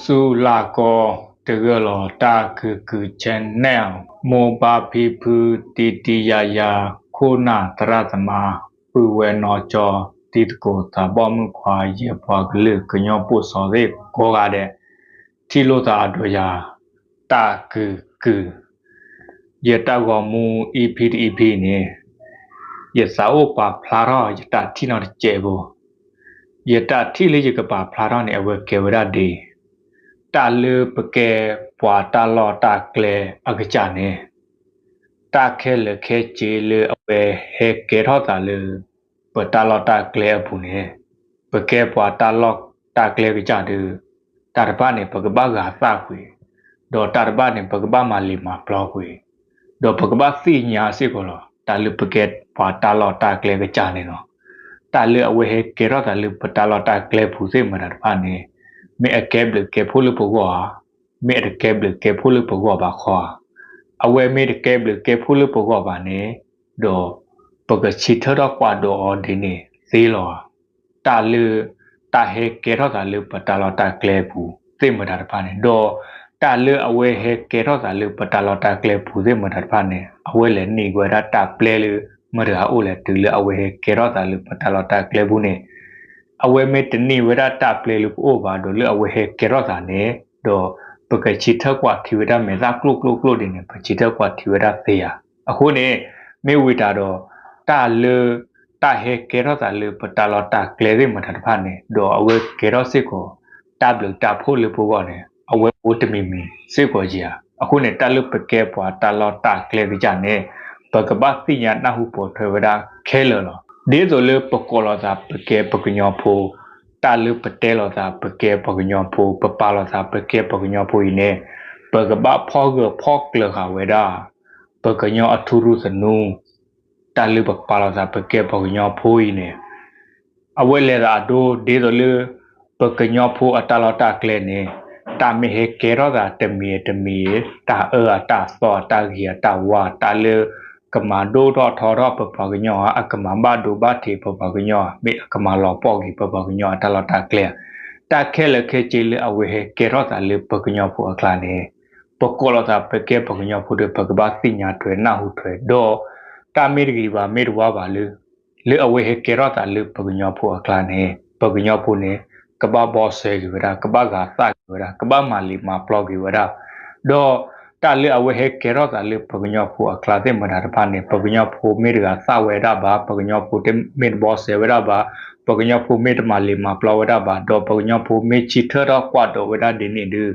ဆူလၢ်ကီၢ်တဂၢၢ်လီၤ တၢ်ကုၢ်ကုၢ် channel မိၢ်ပၢ်ဖံဖု တံၤတံၤယၤယၤ ခိၣ်နၢ်သရၣ်သမါ ပုၢ်ဝဲၢ်နီၢ်ကၠီ တံၤသကိးသးဘီၣ်မုၣ်ခွါ ယဲၢ်ပှၤကလုာ်ကညီပိာ်စီၤသ့ၣ်ကိးဂၤဒဲး ထံၣ်လိာ်သးအဒိယၤ တၢ်ကုၢ်ကုၢ် ယတၢ်ဂီၤမူ EP တ EP န့ၣ် ယသးအိၣ်ပာ်ဖျါထီၣ်ယတၢ်ထံၣ်နီတစဲးဖိ, ယတၢ်ထံၣ်လၢယကပာ်ဖျါထီၣ်န့ၣ် အဝဲကဲဝဲဒၣ်ဒ် တၢ်လၢပကဲပှၤတၢ်လီၢ်တၢ်ကျဲအကစၢ်န့ၣ် တၢ်ခဲလၢာ်ခဲဆ့လၢအဝဲဟဲကဲထီၣ်သးလၢ ပတၢ်လီၢ်တၢ်ကျဲအပူၤန့ၣ် ပကဲပှၤတၢ်လီၢ်တၢ်ကျဲကစၢ်ဒီး တၢ်တဖၣ်န့ၣ် ပကဘၣ်ဂၤသၣ်ကွံာ်, ဒီးတၢ်တဖၣ်န့ၣ် ပကဘၣ်မၤလံာ်မၤပျီကွံာ်, ဒီးပကဘၣ်သ့ၣ်ညါစ့ၢ်ကီးလီၤ တၢ်လၢပကဲပှၤတၢ်လီၢ်တၢ်ကျဲကစၢ်န့ၣ်လီၤ. တၢ်လၢအဝဲဟဲကဲထီၣ်သးလၢပတၢ်လီၢ်တၢ်ကျဲပူၤသ့ၣ်မတၤတဖၣ်န့ၣ် မ့ၢ်အကဲဘျုးကဲဖှိၣ်လၢပဂီၢ်ဧါ, မ့ၢ်အတကဲဘျုးကဲဖှိၣ်လၢပဂီၢ်ဘၣ်ခီဧါ. အဝဲမ့ၢ်တကဲဘျုးကဲဖှိၣ်လၢပဂီၢ်ဘၣ်န့ၣ် ဒီးပကဆံးထၢထီၣ်ကွၢ်ဒိးအီၤဒ်န့ၣ်သ့လီၤဧါ. တၢ်လၢ တၢ်ဟဲကဲထီၣ်သးလၢပတၢ်လီၢ်တၢ်ကျဲပူၤသ့ၣ်မတၤတဖၣ်န့ၣ် ဒီး တၢ်လၢအဝဲဟဲကဲထီၣ်သးလၢပတၢ်လီၢ်တၢ်ကျဲပူၤသ့ၣ်မတၤတဖၣ်န့ၣ် အဝဲလဲၤန့ၢ်ဝဲဒၣ်တၢ်ပျဲလၢမတၤတဂၤအိၣ်လဲၣ် တုၤလၢအဝဲဟဲကဲထီၣ်သးလၢပတၢ်လီၢ်တၢ်ကျဲပူၤန့ၣ် အဝဲမ့ၢ်တန့ၢ်ဝဲဒၣ်တၢ်ပျဲလၢပအိၣ်ဘၣ် ဒီးလၢအဝဲဟဲကဲထီၣ်သးန့ၣ် ဒီးပကဆံးထၢကွၢ်ထံဝဲဒၣ်မဲာ်သၣ်ကျိၣ်ကျိၣ်ကျိၣ်ဒ်န့ၣ် ပဆံးထၢကွၢ်ထံဝဲဒၣ်သ့ဧါ. အဃိန့ၣ် မ့ၢ်ဝံၤတၢ်ဒီး တၢ်လၢ တၢ်ဟဲကဲထီၣ်သးလၢပတၢ်လီၢ်တၢ်ကျဲသ့ၣ်မတၤတဖၣ်န့ၣ် ဒီးအဝဲကဲထီၣ်စ့ၢ်ကီး တၢ်ဘျုးတၢ်ဖှိၣ်လၢပဂီၢ်န့ၣ် အဝဲအိၣ်တမံၤမံၤစ့ၢ်ကီးဧါ. အဃိန့ၣ် တၢ်လၢပကဲပှၤတၢ်လီၢ်တၢ်ကျဲကစၢ်န့ၣ် ပကဘၣ်သ့ၣ်ညါနၢ်ဟူပိာ်ထွဲဝဲဒၣ်ခဲလၢာ်လီၤ. ဒ်သိးလၢပကိးလီၤသးပကဲပှၤကညီဖိ, တၢ်လၢပတဲလီၤသးပကဲပှၤကညီဖိ, ပပာ်လီၤသးပကဲပှၤကညီဖိအံၤန့ၣ် ပကဘၣ်ဖီၣ်ဂၢၢ်ဖီၣ်ကျၢၤဃာ်ဝဲဒၣ် ပှၤကညီအထူရူၢ်သနူ တၢ်လၢပပာ်လီၤသးပကဲပှၤကညီဖိအံၤန့ၣ် အဝဲလဲၤသးအဒိ ဒ်သိးလၢ ပှၤကညီဖိအတၢ်လီၢ်တၢ်ကျဲန့ၣ် တၢ်မ့ၢ်ဟဲကဲထီၣ်သးတမံၤတမံၤ တၢ်အၢအတၢ်သီ တၢ်ဂ့ၤအတၢ်ဝါ တၢ်လၢ ကမၤဒိၣ်ထီၣ်ထီထီၣ်ပပှၤကညီဧါ, အကမၤဘၣ်ဒိဘၣ်ထံးပပှၤကညီဧါ, မ့ၢ်အကမၤလီၤပှီၢ်က့ၤပပှၤကညီအတၢ်လီၢ်တၢ်ကျဲဧါ, တၢ်ခဲလၢာ်ခဲဆ့လၢအဝဲဟဲကဲထီၣ်သးလၢပှၤကညီဖိအကျါန့ၣ် ပကိးလီၤသးပကဲပှၤကညီဖိဒီး ပကဘၣ်သ့ၣ်ညါထွဲနၢ်ဟူထွဲ ဒီး တၢ်မ့ၢ်တဂ့ၤဘၣ်မ့ၢ်တဝါဘၣ်လၢ လၢအဝဲဟဲကဲထီၣ်သးလၢပှၤကညီဖိအကျါန့ၣ် ပှၤကညီဖိန့ၣ် ကဘၣ်ဘီစဲက့ၤဝဲဒၣ်, ကဘၣ်ဂၤသၣ်က့ၤဝဲဒၣ်, ကဘၣ်မၤလံာ်မၤပျီက့ၤဝဲဒၣ်, ဒီး တၢ်လၢအဝဲဟဲကဲထီၣ်သးလၢပှၤကညီဖိအကျါသ့ၣ်မတၤတဖၣ်န့ၣ် ပှၤကညီဖိမ့ၢ်တဂၤသၣ်ဝဲဒၣ်ဘၣ်, ပှၤကညီဖိမ့ၢ်တဘီစဲဝဲဒၣ်ဘၣ်, ပှၤကညီဖိမ့ၢ်တမၤလံာ်မၤပျီဝဲဒၣ်ဘၣ်, ဒီးပှၤကညီဖိမ့ၢ်ဆံးထၢထီၣ်ကွၢ်ဒိးဝဲဒၣ်ဒ်န့ၣ်ဒီး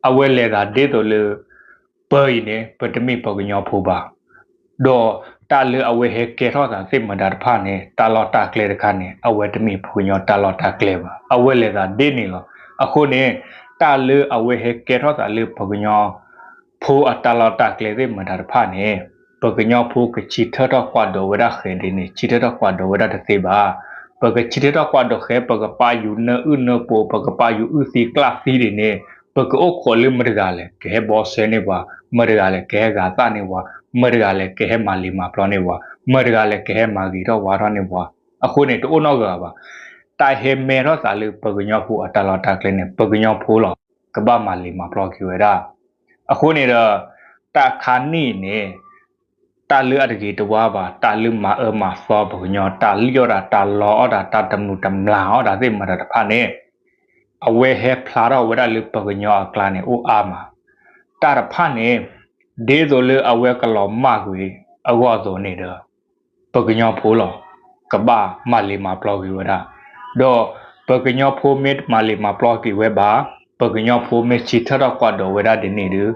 အဝဲလဲၤသးဒ်သိးလၢ ပၢ်အံၤန့ၣ် ပတမ့ၢ်ပှၤကညီဖိဘၣ်. ဒီးတၢ်လၢအဝဲဟဲကဲထီၣ်သးသ့ၣ်မတၤတဖၣ်န့ၣ် တၢ်လီၢ်တၢ်ကျဲတခါန့ၣ် အဝဲတမ့ၢ်ပှၤကညီတၢ်လီၢ်တၢ်ကျဲဘၣ်. အဝဲလဲၤသးဒ်န့ၣ်လီၤ. အဃိန့ၣ် တၢ်လၢအဝဲဟဲကဲထီၣ်သးလၢပှၤကညီ ဖိအတၢ်လီၢ်တၢ်ကျဲသ့ၣ်မတၤတဖၣ်န့ၣ် ပှၤကညီဖိကဆံးထၢထီၣ်ကွၢ်ဒိးဝဲဒၣ်ဃဲဒ်န့ၣ် ဆံးထၢထီၣ်ကွၢ်ဒိးဝဲဒၣ်တသ့ဘၣ်. ပကဆံးထၢထီၣ်ကွၢ်ဒိးဃဲ ပကပာ်ယူၤနၢအုၣ်နၢပူၤ ပကပာ်ယူၤအုၣ်သံကျၣ်သံဒ်န့ၣ် ပကအိၣ်ခိးလၢမတၤတဂၤလဲၣ် ကဟဲဘီစဲန့ၢ်ပှၤ, မတၤတဂၤလဲၣ် ကဟဲဂၤသၣ်န့ၢ်ပှၤ, မတၤတဂၤလဲၣ် ကဟဲမၤလံာ်မၤပျီန့ၢ်ပှၤ, မတၤတဂၤလဲၣ် ကဟဲမၤဂ့ၤထီၣ်ဝါထီၣ်န့ၢ်ပှၤ, အဃိန့ၣ် တအိၣ်နီတဂၤဘၣ်. တၢ်ဟဲမဲထီၣ်သးလၢပှၤကညီဖိအတၢ်လီၢ်တၢ်ကျဲန့ၣ် ပှၤကညီဖိလီၤ ကဘၣ်မၤလံာ်မၤပျီက့ၤဝဲဒၣ်. အဃိန့ၣ်ဒီး တၢ်ခါနံၣ်အံၤန့ၣ် တၢ်လၢအတဂ့ၤတဝါဘၣ်, တၢ်လၢမၤအၢမၤသီပှၤကညီ, တၢ်လံၣ်အီၣ်တၢ်, တၢ်လီအီၣ်တၢ်, တၢ်တမုာ်တမျၢ်အီၣ်တၢ်သ့ၣ်မတၤတဖၣ်န့ၣ် အဝဲဟဲဖျါထီၣ်ဝဲဒၣ်လၢပှၤကညီအကျါန့ၣ် အိၣ်အါမး. တၢ်တဖၣ်န့ၣ် ဒ်သိးလၢအဝဲကလီၤမၢ်ကွံာ်အဂီၢ်အသိးန့ၣ်ဒီး ပှၤကညီဖိလီၤ ကဘၣ်မၤလံာ်မၤပျီက့ၤဝဲဒၣ်. ဒီးပှၤကညီဖိမ့ၢ်မၤလံာ်မၤပျီက့ၤဝဲဘၣ်, ပှၤကညီဖိမ့ၢ်ဆံးထၢထီၣ်ကွၢ်ဒိးဝဲဒၣ်ဒ်န့ၣ်ဒီး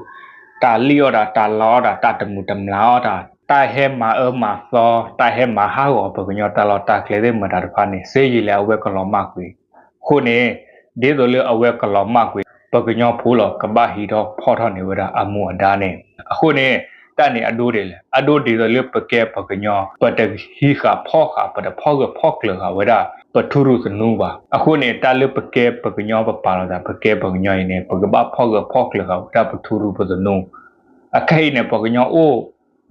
တၢ်လံၣ်အီၣ်တၢ်, တၢ်လီအီၣ်တၢ်, တၢ်တမုာ်တမျၢ်အီၣ်တၢ်, တၢ်ဟဲမၤအၢမၤသီ, တၢ်ဟဲမၤဟးဂီၤပှၤကညီတၢ်လီၢ်တၢ်ကျဲသ့ၣ်မတၤတဖၣ်န့ၣ် စ့ယံာ်လဲၣ် အဝဲကလီၤမၢ်ကွံာ်. အဃိန့ၣ် ဒ်သိးလၢအဝဲကလီၤမၢ်ကွံာ် ပှၤကညီဖိလီၤ ကဘၣ်ဟံးထီၣ်ဖီၣ်ထီၣ်န့ၢ်ဝဲဒၣ်အမူအဒါန့ၣ်. အဃိန့ၣ် တၢ်န့ၣ်အဒိဒ်လဲၣ်, အဒိဒ်သိးလၢပကဲပှၤကညီ ပတဟံးဃာ်ဖီၣ်ဃာ် ပတဖီၣ်ဂၢၢ်ဖီၣ်ကျၢၤဃာ်ဝဲဒၣ် ပထူရူၢ်သနူဘၣ်. အဃိန့ၣ် တၢ်လၢပကဲပှၤကညီ ပပာ်လီၤသး ပကဲပှၤကညီအံၤန့ၣ် ပကဘၣ်ဖီၣ်ဂၢၢ်ဖီၣ်ကျၢၤဃာ်ဝဲဒၣ်ပထူရူၢ်ပသနူ. အခဲအံၤန့ၣ် ပှၤကညီအိၣ်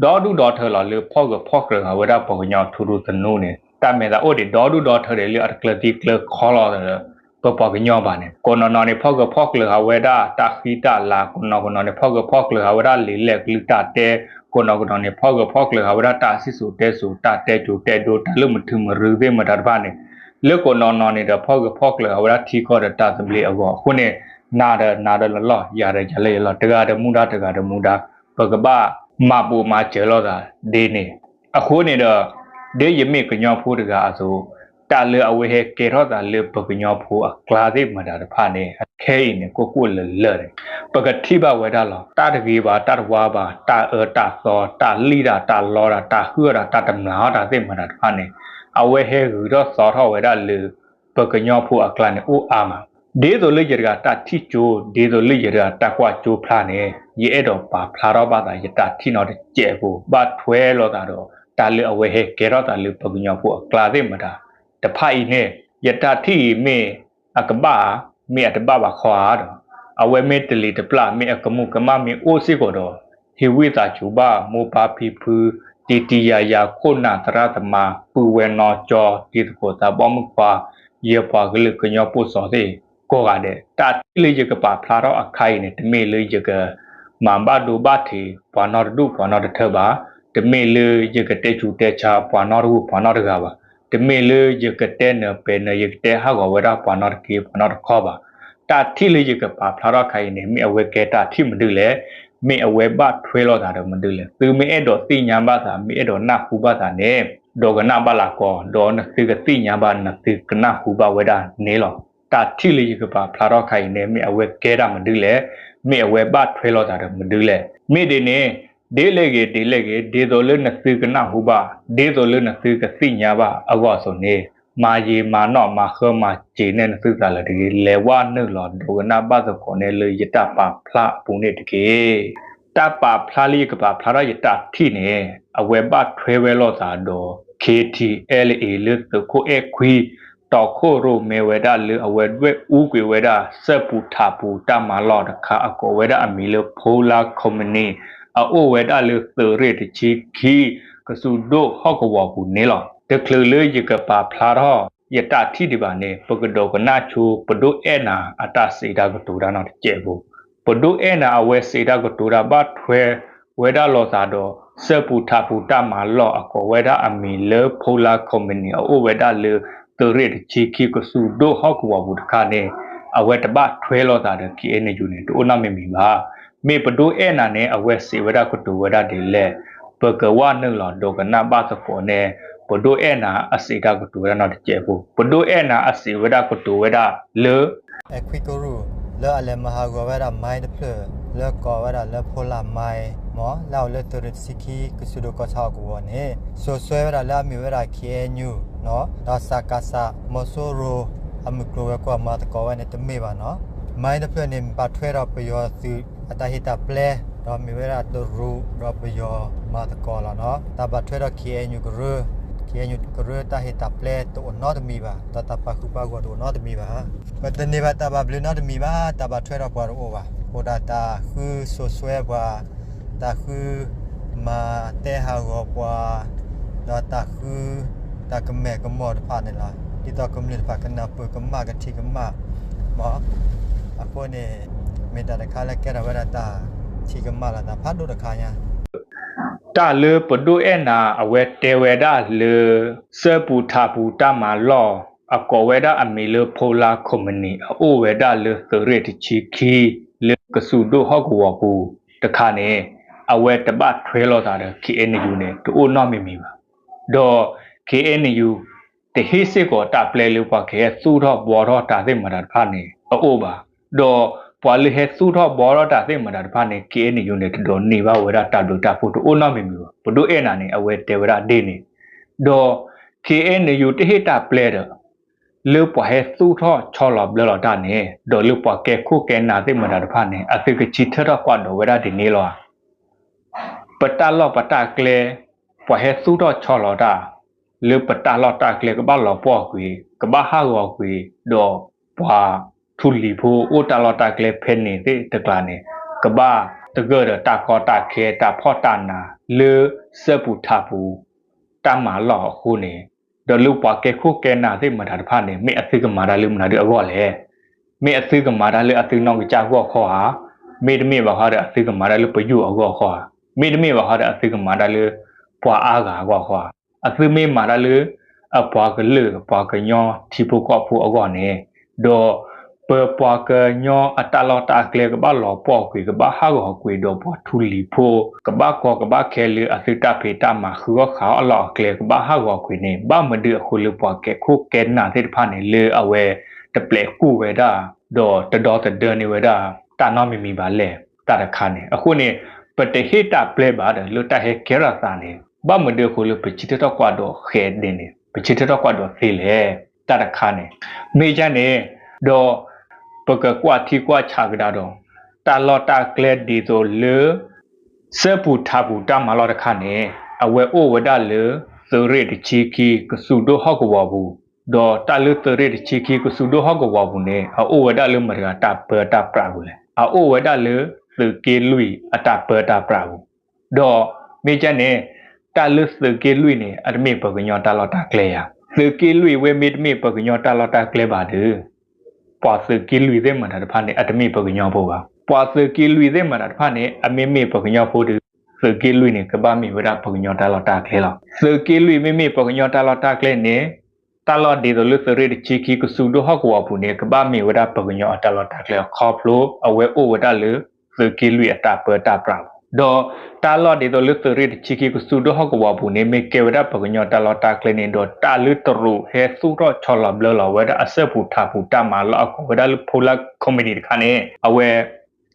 ဒီဒူၣ်ဒီထၢလီၤလၢဖီၣ်ဂၢၢ်ဖီၣ်ကျၢၤဃာ်ဝဲဒၣ်ပှၤကညီထူရူၢ်သနူန့ၣ် တၢ်မဲာ်သးအိၣ်ဒံးဒီဒူၣ်ဒီထၢဒံးလၢအတကျၢၤသံကျၢၤခီလီၤဒီး ပပှၤကညီဘၣ်န့ၣ် ကိးနီၢ်နီၢ်န့ၣ် ဖီၣ်ဂၢၢ်ဖီၣ်ကျၢၤဟးဝဲဒၣ်တၢ်ဃံတၢ်လၤ, ကိးနီၢ်ကနီၢ်န့ၣ် ဖီၣ်ဂၢၢ်ဖီၣ်ကျၢၤဟးဝဲဒၣ်လံာ်လဲၢ်ကလုၢ်တၢ်တဲ, ကိးနီၢ်ကနီၢ်န့ၣ် ဖီၣ်ဂၢၢ်ဖီၣ်ကျၢၤဟးဝဲဒၣ်တၢ်စံၣ်စိၤတဲစိၤ တၢ်တဲစိၤတဲဒိ တၢ်လၢမထုးမရူသ့ၣ်မတၤတဖၣ်န့ၣ် လၢကိးနီၢ်နီၢ်န့ၣ်ဒီး ဖီၣ်ဂၢၢ်ဖီၣ်ကျၢၤဟးဝဲဒၣ်ထံကီၢ်ဒီးတၢ်သဘျ့အဂီၢ်အဃိန့ၣ် နၤဒီးနၤဒီးလီၤလီၤ ယၤဒီးယၤလၢယၤလီၤ တဂၤဒီးမူဒါတဂၤဒီးမူဒါ ပကဘၣ်မၤပိာ်မၤစၢၤလိာ်သးဒ်န့ၣ် အဃိန့ၣ်ဒီး ဒ်ယမ့ၢ်ကညီဖိတဂၤအသိး တၢ်လၢအဝဲဟဲကဲထီၣ်သးလၢပကညီဖိအကျါသ့ၣ်မတၤတဖၣ်န့ၣ် ခဲအံၤန့ၣ် ကိၣ်ကိၣ်လၢၤလၢၤန့ၣ် ပကထံၣ်ဘၣ်ဝဲဒၣ်လီၤ. တၢ်တဂ့ၤဘၣ် တၢ်တဝါဘၣ် တၢ်အၢတၢ်သီ တၢ်လံၣ်တၢ် တၢ်လီတၢ် တၢ်ဟုၣ်တၢ် တၢ်တမျၢ်အီၣ်တၢ်သ့ၣ်မတၤတဖၣ်န့ၣ် အဝဲဟဲဂုၤထီၣ်သီထီၣ်ဝဲဒၣ်လၢ ပကညီဖိအကျါန့ၣ် အိၣ်အါမး ဒ်သိးလၢယတဂၤတၢ်ထံၣ်ကၠိ ဒ်သိးလၢယတဂၤတၢ်ကွၢ်ကၠိဖျါန့ၣ် ယအဲၣ်ဒိးပာ်ဖျါထီၣ်ဘၣ်သး ယတၢ်ထံၣ်နီတစဲးဖိ ဘၣ်ထွဲလိာ်သးဒီး တၢ်လၢအဝဲဟဲကဲထီၣ်သးလၢပကညီဖိအကျါသ့ၣ်မတၤတဖၣ်အံၤန့ၣ် ယတၢ်ထံၣ်အံၤမ့ၢ်အကဘၣ်ဧါ မ့ၢ်အတဘၣ်ဘၣ်ခီဧါဒီး အဝဲမ့ၢ်တလံၤတပျၢ် မ့ၢ်အကမူးကမၣ်မ့ၢ်အိၣ်စ့ၢ်ကီးဒီး ဟ့ၣ်ဝံသးစူၤဘၣ် မိၢ်ပၢ်ဖံဖု တံၤတံၤယၤယၤ ခိၣ်နၢ်သရၣ်သမါ ပုၢ်ဝဲၢ်နီၢ်ကၠီ တံၤသကိးသးဘီမုၣ်ခွါ ယပှၤကလုာ်ကညီဖိစီၤသ့ၣ်ကိးဂၤဒဲး တၢ်ထံၣ်လၢယကပာ်ဖျါထီၣ်အခါအံၤန့ၣ် တမ့ၢ်လၢယကမၤဘၣ်ဒိဘၣ်ထံးပှၤနီတဒူၣ်ပှၤနီတထၢဘၣ်, တမ့ၢ်လၢယကတဲဆူးတဲဆါပှၤနီတဂၤပှၤနီတဂၤဘၣ်, တမ့ၢ်လၢယကတဲနၢၤပဲာ်နၢၤ ယကတဲဟးဂီၤဝဲဒၣ်ပှၤနီတက့ၢ်ပှၤနီတခီဘၣ်. တၢ်ထံၣ်လၢယကပာ်ဖျါထီၣ်ခါအံၤန့ၣ် မ့ၢ်အဝဲကဲတၢ်ထံၣ်မနုၤလဲၣ်, မ့ၢ်အဝဲဘၣ်ထွဲလိာ်သးဒီးမနုၤလဲၣ်. သုမ့ၢ်အဲၣ်ဒိးသ့ၣ်ညါဘၣ်သး မ့ၢ်အဲၣ်ဒိးနၢ်ဟူဘၣ်သးန့ၣ် ဒိကနၣ်ဘၣ်လၢကီၢ် ဒီးနသုကသ့ၣ်ညါဘၣ် နသုကနၢ်ဟူဘၣ်ဝဲဒၣ်န့ၣ်လီၤ. တၢ်ထံၣ်လၢယကပာ်ဖျါထီၣ်ခါအံၤန့ၣ် မ့ၢ်အဝဲကဲတၢ်မနုၤလဲၣ်, မ့ၢ်အဝဲဘၣ်ထွဲလိာ်သးဒီးမနုၤလဲၣ်. မ့ၢ်ဒ်န့ၣ် ဒ်လဲၣ်ဂ့ၤ ဒ်လဲၣ်ဂ့ၤ ဒ်သိးလၢနသုကနၢ်ဟူဘၣ် ဒ်သိးလၢနသုကသ့ၣ်ညါဘၣ်အဂီၢ်အသိးန့ၣ် မၤယံာ်မၤနီၣ်မၤဃၢမၤစ့ၤန့ၢ်နသုသးလၢတဂ့ၤ, လဲၤဝဲနုာ်လီၤ ဒိကနၣ်ဘၣ်သကိးန့ၢ်လၢယတၢ်ပာ်ဖျါအပူၤန့ၣ်တက့ၢ်. တၢ်ပာ်ဖျါလၢယကပာ်ဖျါထီၣ်ယတၢ်ထံၣ်န့ၣ် အဝဲဘၣ်ထွဲဝဲလိာ်သးဒီး ခ့ထံၣ်အဲလ်အ့ လၢသုးခိၣ်အဲၣ်ခွံ တီၤခိၣ်ရိၣ်မဲဝဲဒၣ်လၢအဝဲဒွဲၣ်အူကွံာ်ဝဲဒၣ် စဲပူၤထးပူၤတၢ်မၤလီၢ်တခါ အကိးဝဲဒၣ်အမံၤလၢ Polar Company အအိၣ်ဝဲဒၣ်လၢသုးရ့ၣ်တဆံခံ ကစူၤဒိၣ်ဟီၣ်ကဝီၤပူၤန့ၣ်လီၤ. တချုးလၢယကပာ်ဖျါထီၣ်ယတၢ်ထံၣ်ဒံးဘၣ်န့ၣ် ပကဒိးကနၣ်ဆိ ပဒိၣ်အဲၣ်နၤအတၢ်စံးတၢ်ကတိၤတၢ်နီတစဲးဖိ. ပဒိၣ်အဲၣ်နၤအဝဲစံးတၢ်ကတိၤတၢ်ဘၣ်ထွဲဝဲဒၣ်လိာ်သးဒီး စဲပူၤထးပူၤတၢ်မၤလီၢ် အကိးဝဲဒၣ်အမံၤလၢ Polar Company အအိၣ်ဝဲဒၣ်လၢ သုးရ့ၣ်တဆံခံ ကစူၤဒိၣ်ဟီၣ်ကဝီၤပူၤတခါန့ၣ် အဝဲတဘၣ်ထွဲလိာ်သးဒီး ခ့ၣ်အဲၣ်ယူၣ်န့ၣ် တအိၣ်နီတမံၤမံၤဘၣ်. မ့ၢ်ပဒိၣ်အဲၣ်နၤန့ၣ် အဝဲစံးဝဲဒၣ်ကတိၤဝဲဒၣ်ဒ်လဲၣ်, ပကဝဲနုာ်လီၤ ဒိကနၣ်ဘၣ်သကိးန့ၢ် ပဒိၣ်အဲၣ်နၤအစံးတၢ်ကတိၤဝဲဒၣ်နီတစဲးဖိ. ပဒိၣ်အဲၣ်နၤအစံးဝဲဒၣ်ကတိၤဝဲဒၣ်လၢ အဲၣ်ခွံကရူၢ် လၢအလဲၤမၤဟးဂီၤဝဲဒၣ် မိုင်း တဖျၢၣ် လၢကိးဝဲဒၣ်လၢ Polar Mine မ့ၢ် လၢအအိၣ်လၢသုးရ့ၣ်တဆံခံ ကစူၤဒိၣ်ကီၢ်ဆၣ်ဟီၣ်ကဝီၤန့ၣ် စိာ်စွဲဝဲဒၣ်လၢအမ့ၢ်ဝဲဒၣ် ခ့ၣ်အဲၣ်ယူၣ် ဒီး စကစ မီၤစိရိၤ အမုၢ်ကျိၤဝဲၤကွာ်မၤသကိးဝဲန့ၣ်တမ့ၢ်ဘၣ်နီၤ. မိုင်း တဖျၢၣ်န့ၣ် ဘၣ်ထွဲဒီးပယီၤသုးအတၢ်ဟ့ၣ်တၢ်ပျဲ ဒီးမ့ၢ်ဝဲဒၣ်တရူးဒီးပယီၤမၤသကိးလီၤနီၤ. တၢ်ဘၣ်ထွဲဒီး ခ့ၣ်အဲၣ်ယူၣ်ကရၢ ခ့ၣ်အဲၣ်ယူၣ်ကရၢတၢ်ဟ့ၣ်တၢ်ပျဲတအိၣ်နီတမံၤဘၣ်, ဒီးတၢ်ပာ်ဃုာ်ပာ်ဂီၢ်တအိၣ်နီတမံၤဘၣ်. ပတန့ၢ်ဘၣ်တၢ်ဘၣ်ဘျုးနီတမံၤဘၣ်, တၢ်ဘၣ်ထွဲဒီးပှၤတအိၣ်ဘၣ်. အိၣ်ဒၣ်တၢ်ဃုစိာ်စွဲပှၤ, တၢ်ဃုမၤတဲဟးဂီၤပှၤ, ဒီးတၢ်ဃု တၢ်ကမဲာ်ကမီၣ်တဖၣ်န့ၣ်လီၤ. ဒ်သိးကမျၢၢ်တဖၣ်ကနၢ်ပၢၢ်ကမၣ်ကထံၣ်ကမၣ် မ့ၢ် အဃိန့ၣ် မ့ၢ်တၢ်တခါလၢကဲထီၣ်ဝဲဒၣ်တၢ်ထံၣ်ကမၣ်လီၤသးဖးဒိၣ်တခါညါ တၢ်လၢပဒိၣ်အဲၣ်နၤအဝဲတဲဝဲဒၣ်လၢ စဲပူၤထးပူၤတၢ်မၤလီၢ် အကိးဝဲဒၣ်အမံၤလၢ Polar Company အအိၣ်ဝဲဒၣ်လၢသုးရ့ၣ်တဆံခံ လၢကစူၤဒိၣ်ဟီၣ်ကဝီၤပူၤတခါန့ၣ် အဝဲတဘၣ်ထွဲလိာ်သးဒီး ခ့ၣ်အဲၣ်ယူၣ်န့ၣ် တအိၣ်နီတမံၤမံၤဘၣ်. ဒီး ခ့ၣ်အဲၣ်ယူၣ် တဟ့ၣ်စ့ၢ်ကီးတၢ်ပျဲလၢပှၤကဟဲသူၣ်ထီၣ်ဘှီထီၣ်တၢ်သ့ၣ်မတၤတဖၣ်န့ၣ် အအိၣ်ဘၣ်. ဒီးပှၤလၢဟဲသူၣ်ထီၣ်ဘှီထီၣ်တၢ်သ့ၣ်မတၤတဖၣ်န့ၣ် ခ့ၣ်အဲၣ်ယူၣ်န့ၣ် တဒိးန့ၢ်ဘၣ်ဝဲဒၣ်တၢ်ဘျုးတၢ်ဖှိၣ်တအိၣ်နီတမံၤမံၤဘၣ်. ပဒိၣ်အဲၣ်နၤန့ၣ် အဝဲတဲဝဲဒၣ်ဒ်န့ၣ် ဒီး ခ့ၣ်အဲၣ်ယူၣ် တဟ့ၣ်တၢ်ပျဲဒီး လၢပှၤဟဲသူၣ်ထီၣ်ဆီလီၤဘျၢလီၤတၢ်န့ၣ် ဒီးလၢပှၤကဲခိၣ်ကဲနၢ်သ့ၣ်မတၤတဖၣ်န့ၣ် အသုကဆံထၢထီၣ်ကွၢ်ဒိးဝဲဒၣ်ဒ်န့ၣ်လီၤဧါ. ပတၢ်လီၢ်ပတၢ်ကျဲ ပှၤဟဲသူၣ်ထီၣ်ဆီလီၤတၢ် လၢပတၢ်လီၢ်တၢ်ကျဲကဘၣ်လီၤပှီၢ်ကွံာ် ကဘၣ်ဟးဂီၤကွံာ် ဒီးပှၤထူလံၤဖိအိၣ်တၢ်လီၢ်တၢ်ကျဲဖဲန့ၣ်သ့ၣ်တကျါန့ၣ် ကဘၣ်သဂၢၢ်ဒီးတၢ်ကီတၢ်ခဲတၢ်ဖှီၣ်တၢ်နးလၢစဲပူၤထးပူၤ တၢ်မၤလီၢ်အဃိန့ၣ် ဒီးလၢပှၤကဲခိၣ်ကဲနၢ်သ့ၣ်မတၤတဖၣ်န့ၣ် မ့ၢ်အသုကမၤတၢ်လၢမနုၤဒုအဂီၢ်လဲၣ်. မ့ၢ်အသုကမၤတၢ်လၢအသုနီၢ်ကစၢ်ဂီၢ်ခီဧါ, မ့တမ့ၢ်ဘၣ်ဃီဒီးအသုကမၤတၢ်လၢပယိၤအဂီၢ်ခီဧါ, မ့တမ့ၢ်ဘၣ်ဃီဒီးအသုကမၤတၢ်လၢပှၤအါဂၤအဂီၢ်ခီဧါ, အသုမ့ၢ်မၤတၢ်လၢ အပှၤကလုာ်ပှၤကညီထံဖိကီၢ်ဖိအဂီၢ်န့ၣ်, ဒီးပပှၤကညီအတၢ်လီၢ်တၢ်ကျဲကဘၣ်လီၤပှီၢ်ကွံာ် ကဘၣ်ဟးဂီၤကွံာ် ဒီးပှၤထူလံၤဖိ ကဘၣ်ကီကဘၣ်ခဲလၢအသုတၢ်ဖံးတၢ်မၤဃုအီၣ်ဃုအီၣ်အလီၢ်အကျဲ ကဘၣ်ဟးဂီၤကွံာ်န့ၣ် ဘၣ်မနုၤအဃိလၢပှၤကဲခိၣ်ကဲနၢ်သ့ၣ်တဖၣ်န့ၣ် လၢအဝဲတပျဲကူၣ်ဝဲဒၣ် ဒီးတဒီသဒၢန့ၢ်ဝဲဒၣ် တၢ်နီတမံၤမံၤဘၣ်လဲၣ် တၢ်တခါန့ၣ်. အဃိန့ၣ် ပတဟ့ၣ်တၢ်ပျဲဘၣ်ဒီး လၢတၢ်ဟဲကဲထီၣ်သးန့ၣ် ဘၣ်မနုၤအဃိလၢပဆၢထၢၣ်ထီၣ်ကွၢ်ဒီးဃဲးဒ်န့ၣ် ပဆၢထၢၣ်ထီၣ်ကွၢ်ဒီးသ့လဲၣ် တၢ်တခါန့ၣ်. မ့ၢ်ဒ်န့ၣ် ဒီးပကကွၢ်ထံကွၢ်ဆးကဒါဒီး တၢ်လီၢ်တၢ်ကျဲဒ်သိးလၢ စၢပူၤထးပူၤတၢ်မၤလီၢ်တခါန့ၣ် အဝဲအိၣ်ဝဲဒၣ်လၢ သုးရ့ၣ်တဆံခံ ကစူၤဒိၣ်ဟီၣ်ကဝီၤပူၤ, ဒီးတၢ်လၢသုးရ့ၣ်တဆံခံ ကစူၤဒိၣ်ဟီၣ်ကဝီၤပူၤန့ၣ် အအိၣ်ဝဲဒၣ်လၢမတၤတဂၤတၢ်ပၢတၢ်ပြးပူၤလဲၣ်. အအိၣ်ဝဲဒၣ်လၢ သုးက့လွံၢ်အတၢ်ပၢတၢ်ပြးပူၤ, ဒီးမ့ၢ်ဒ်န့ၣ် တၢ်လၢသုးက့လွံၢ်န့ၣ် အတမ့ၢ်ပှၤကညီတၢ်လီၢ်တၢ်ကျဲဧါ. သုးက့လွံၢ်ဝဲမ့တမ့ၢ်ပှၤကညီတၢ်လီၢ်တၢ်ကျဲဘၣ်ဒီး ပှၤသုးက့လွံၢ်သ့ၣ်မတၤတဖၣ်န့ၣ် အတမ့ၢ်ပှၤကညီဖိဘၣ်. ပှၤသုးက့လွံၢ်သ့ၣ်မတၤတဖၣ်န့ၣ် အမ့မ့ၢ်ပှၤကညီဖိဒီး သုးက့လွံၢ်န့ၣ် ကဘၣ်မ့ၢ်ဝဲဒၣ်ပှၤကညီတၢ်လီၢ်တၢ်ကျဲလီၤ. သုးက့လွံၢ်မ့မ့ၢ်ပှၤကညီတၢ်လီၢ်တၢ်ကျဲန့ၣ် တၢ်လီၢ်ဒ်သိးလၢသုးရ့ၣ်တဆံခံ ကစူၤဒိၣ်ဟီၣ်ကဝီၤပူၤန့ၣ် ကဘၣ်မ့ၢ်ဝဲဒၣ်ပှၤကညီအတၢ်လီၢ်တၢ်ကျဲ ခီဖျိအဝဲအိၣ်ဝဲဒၣ်လၢ သုးက့လွံၢ်အတၢ်ပၢတၢ်ပြးပူၤ, ဒီးတၢ်လီၢ်ဒ်သိးလၢသုးရ့ၣ်တဆံခံ ကစူၤဒိၣ်ဟီၣ်ကဝီၤပူၤန့ၣ် မ့ၢ်ကဲဝဲဒၣ်ပှၤကညီတၢ်လီၢ်တၢ်ကျဲန့ၣ်ဒီး တၢ်လၢတရူးဟဲသူၣ်ထီၣ်ဆီလီၤဘျၢလီၤဝဲဒၣ်အစၢပူၤထးပူၤတၢ်မၤလီၢ်အကိးဝဲဒၣ်လၢ Phola Committee တခါန့ၣ် အဝဲ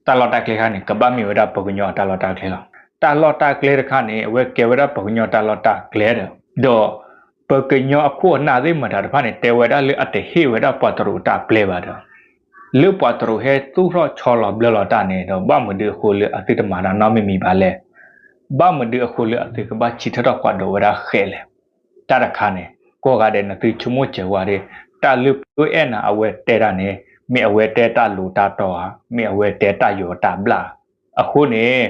တၢ်လီၢ်တၢ်ကျဲတခါန့ၣ် ကဘၣ်မ့ၢ်ဝဲဒၣ်ပှၤကညီအတၢ်လီၢ်တၢ်ကျဲလီၤ. တၢ်လီၢ်တၢ်ကျဲတခါန့ၣ် အဝဲကဲဝဲဒၣ်ပှၤကညီတၢ်လီၢ်တၢ်ကျဲဒီး ဒီးပှၤကညီအခိၣ်အနၢ်သ့ၣ်မတၤတဖၣ်န့ၣ် တဲဝဲဒၣ်လၢအတဟ့ၣ်ဝဲဒၣ်ပှၤတရူးတၢ်ပျဲဘၣ်ဒီး လၢပှၤတရူးဟဲသူၣ်ထီၣ်ဆီလီၤဘျၢလီၤတၢ်န့ၣ်ဒီး ဘၣ်မနုၤအဃိလၢအသုတမၤတၢ်နီတမံၤမံၤဘၣ်လဲၣ်. ဘၣ်မနုၤအဃိလၢအသုကဘၣ်ဆၢထၢၣ်ထီၣ်ကွၢ်ဒီးဝဲဒၣ်ဃဲးလဲၣ်. တၢ်တခါန့ၣ် ကိးဂၤဒဲးန့ၣ်သုဆိကမိၣ်စၢၤဝဲဒၣ် တၢ်လၢပဒိၣ်အဲၣ်နၤအဝဲတဲတၢ်န့ၣ် မ့ၢ်အဝဲတဲတၢ်လိၤတၢ်တီဧါ, မ့ၢ်အဝဲတဲတၢ်ယိးတၢ်ဘျၣ်. အဃိန့ၣ်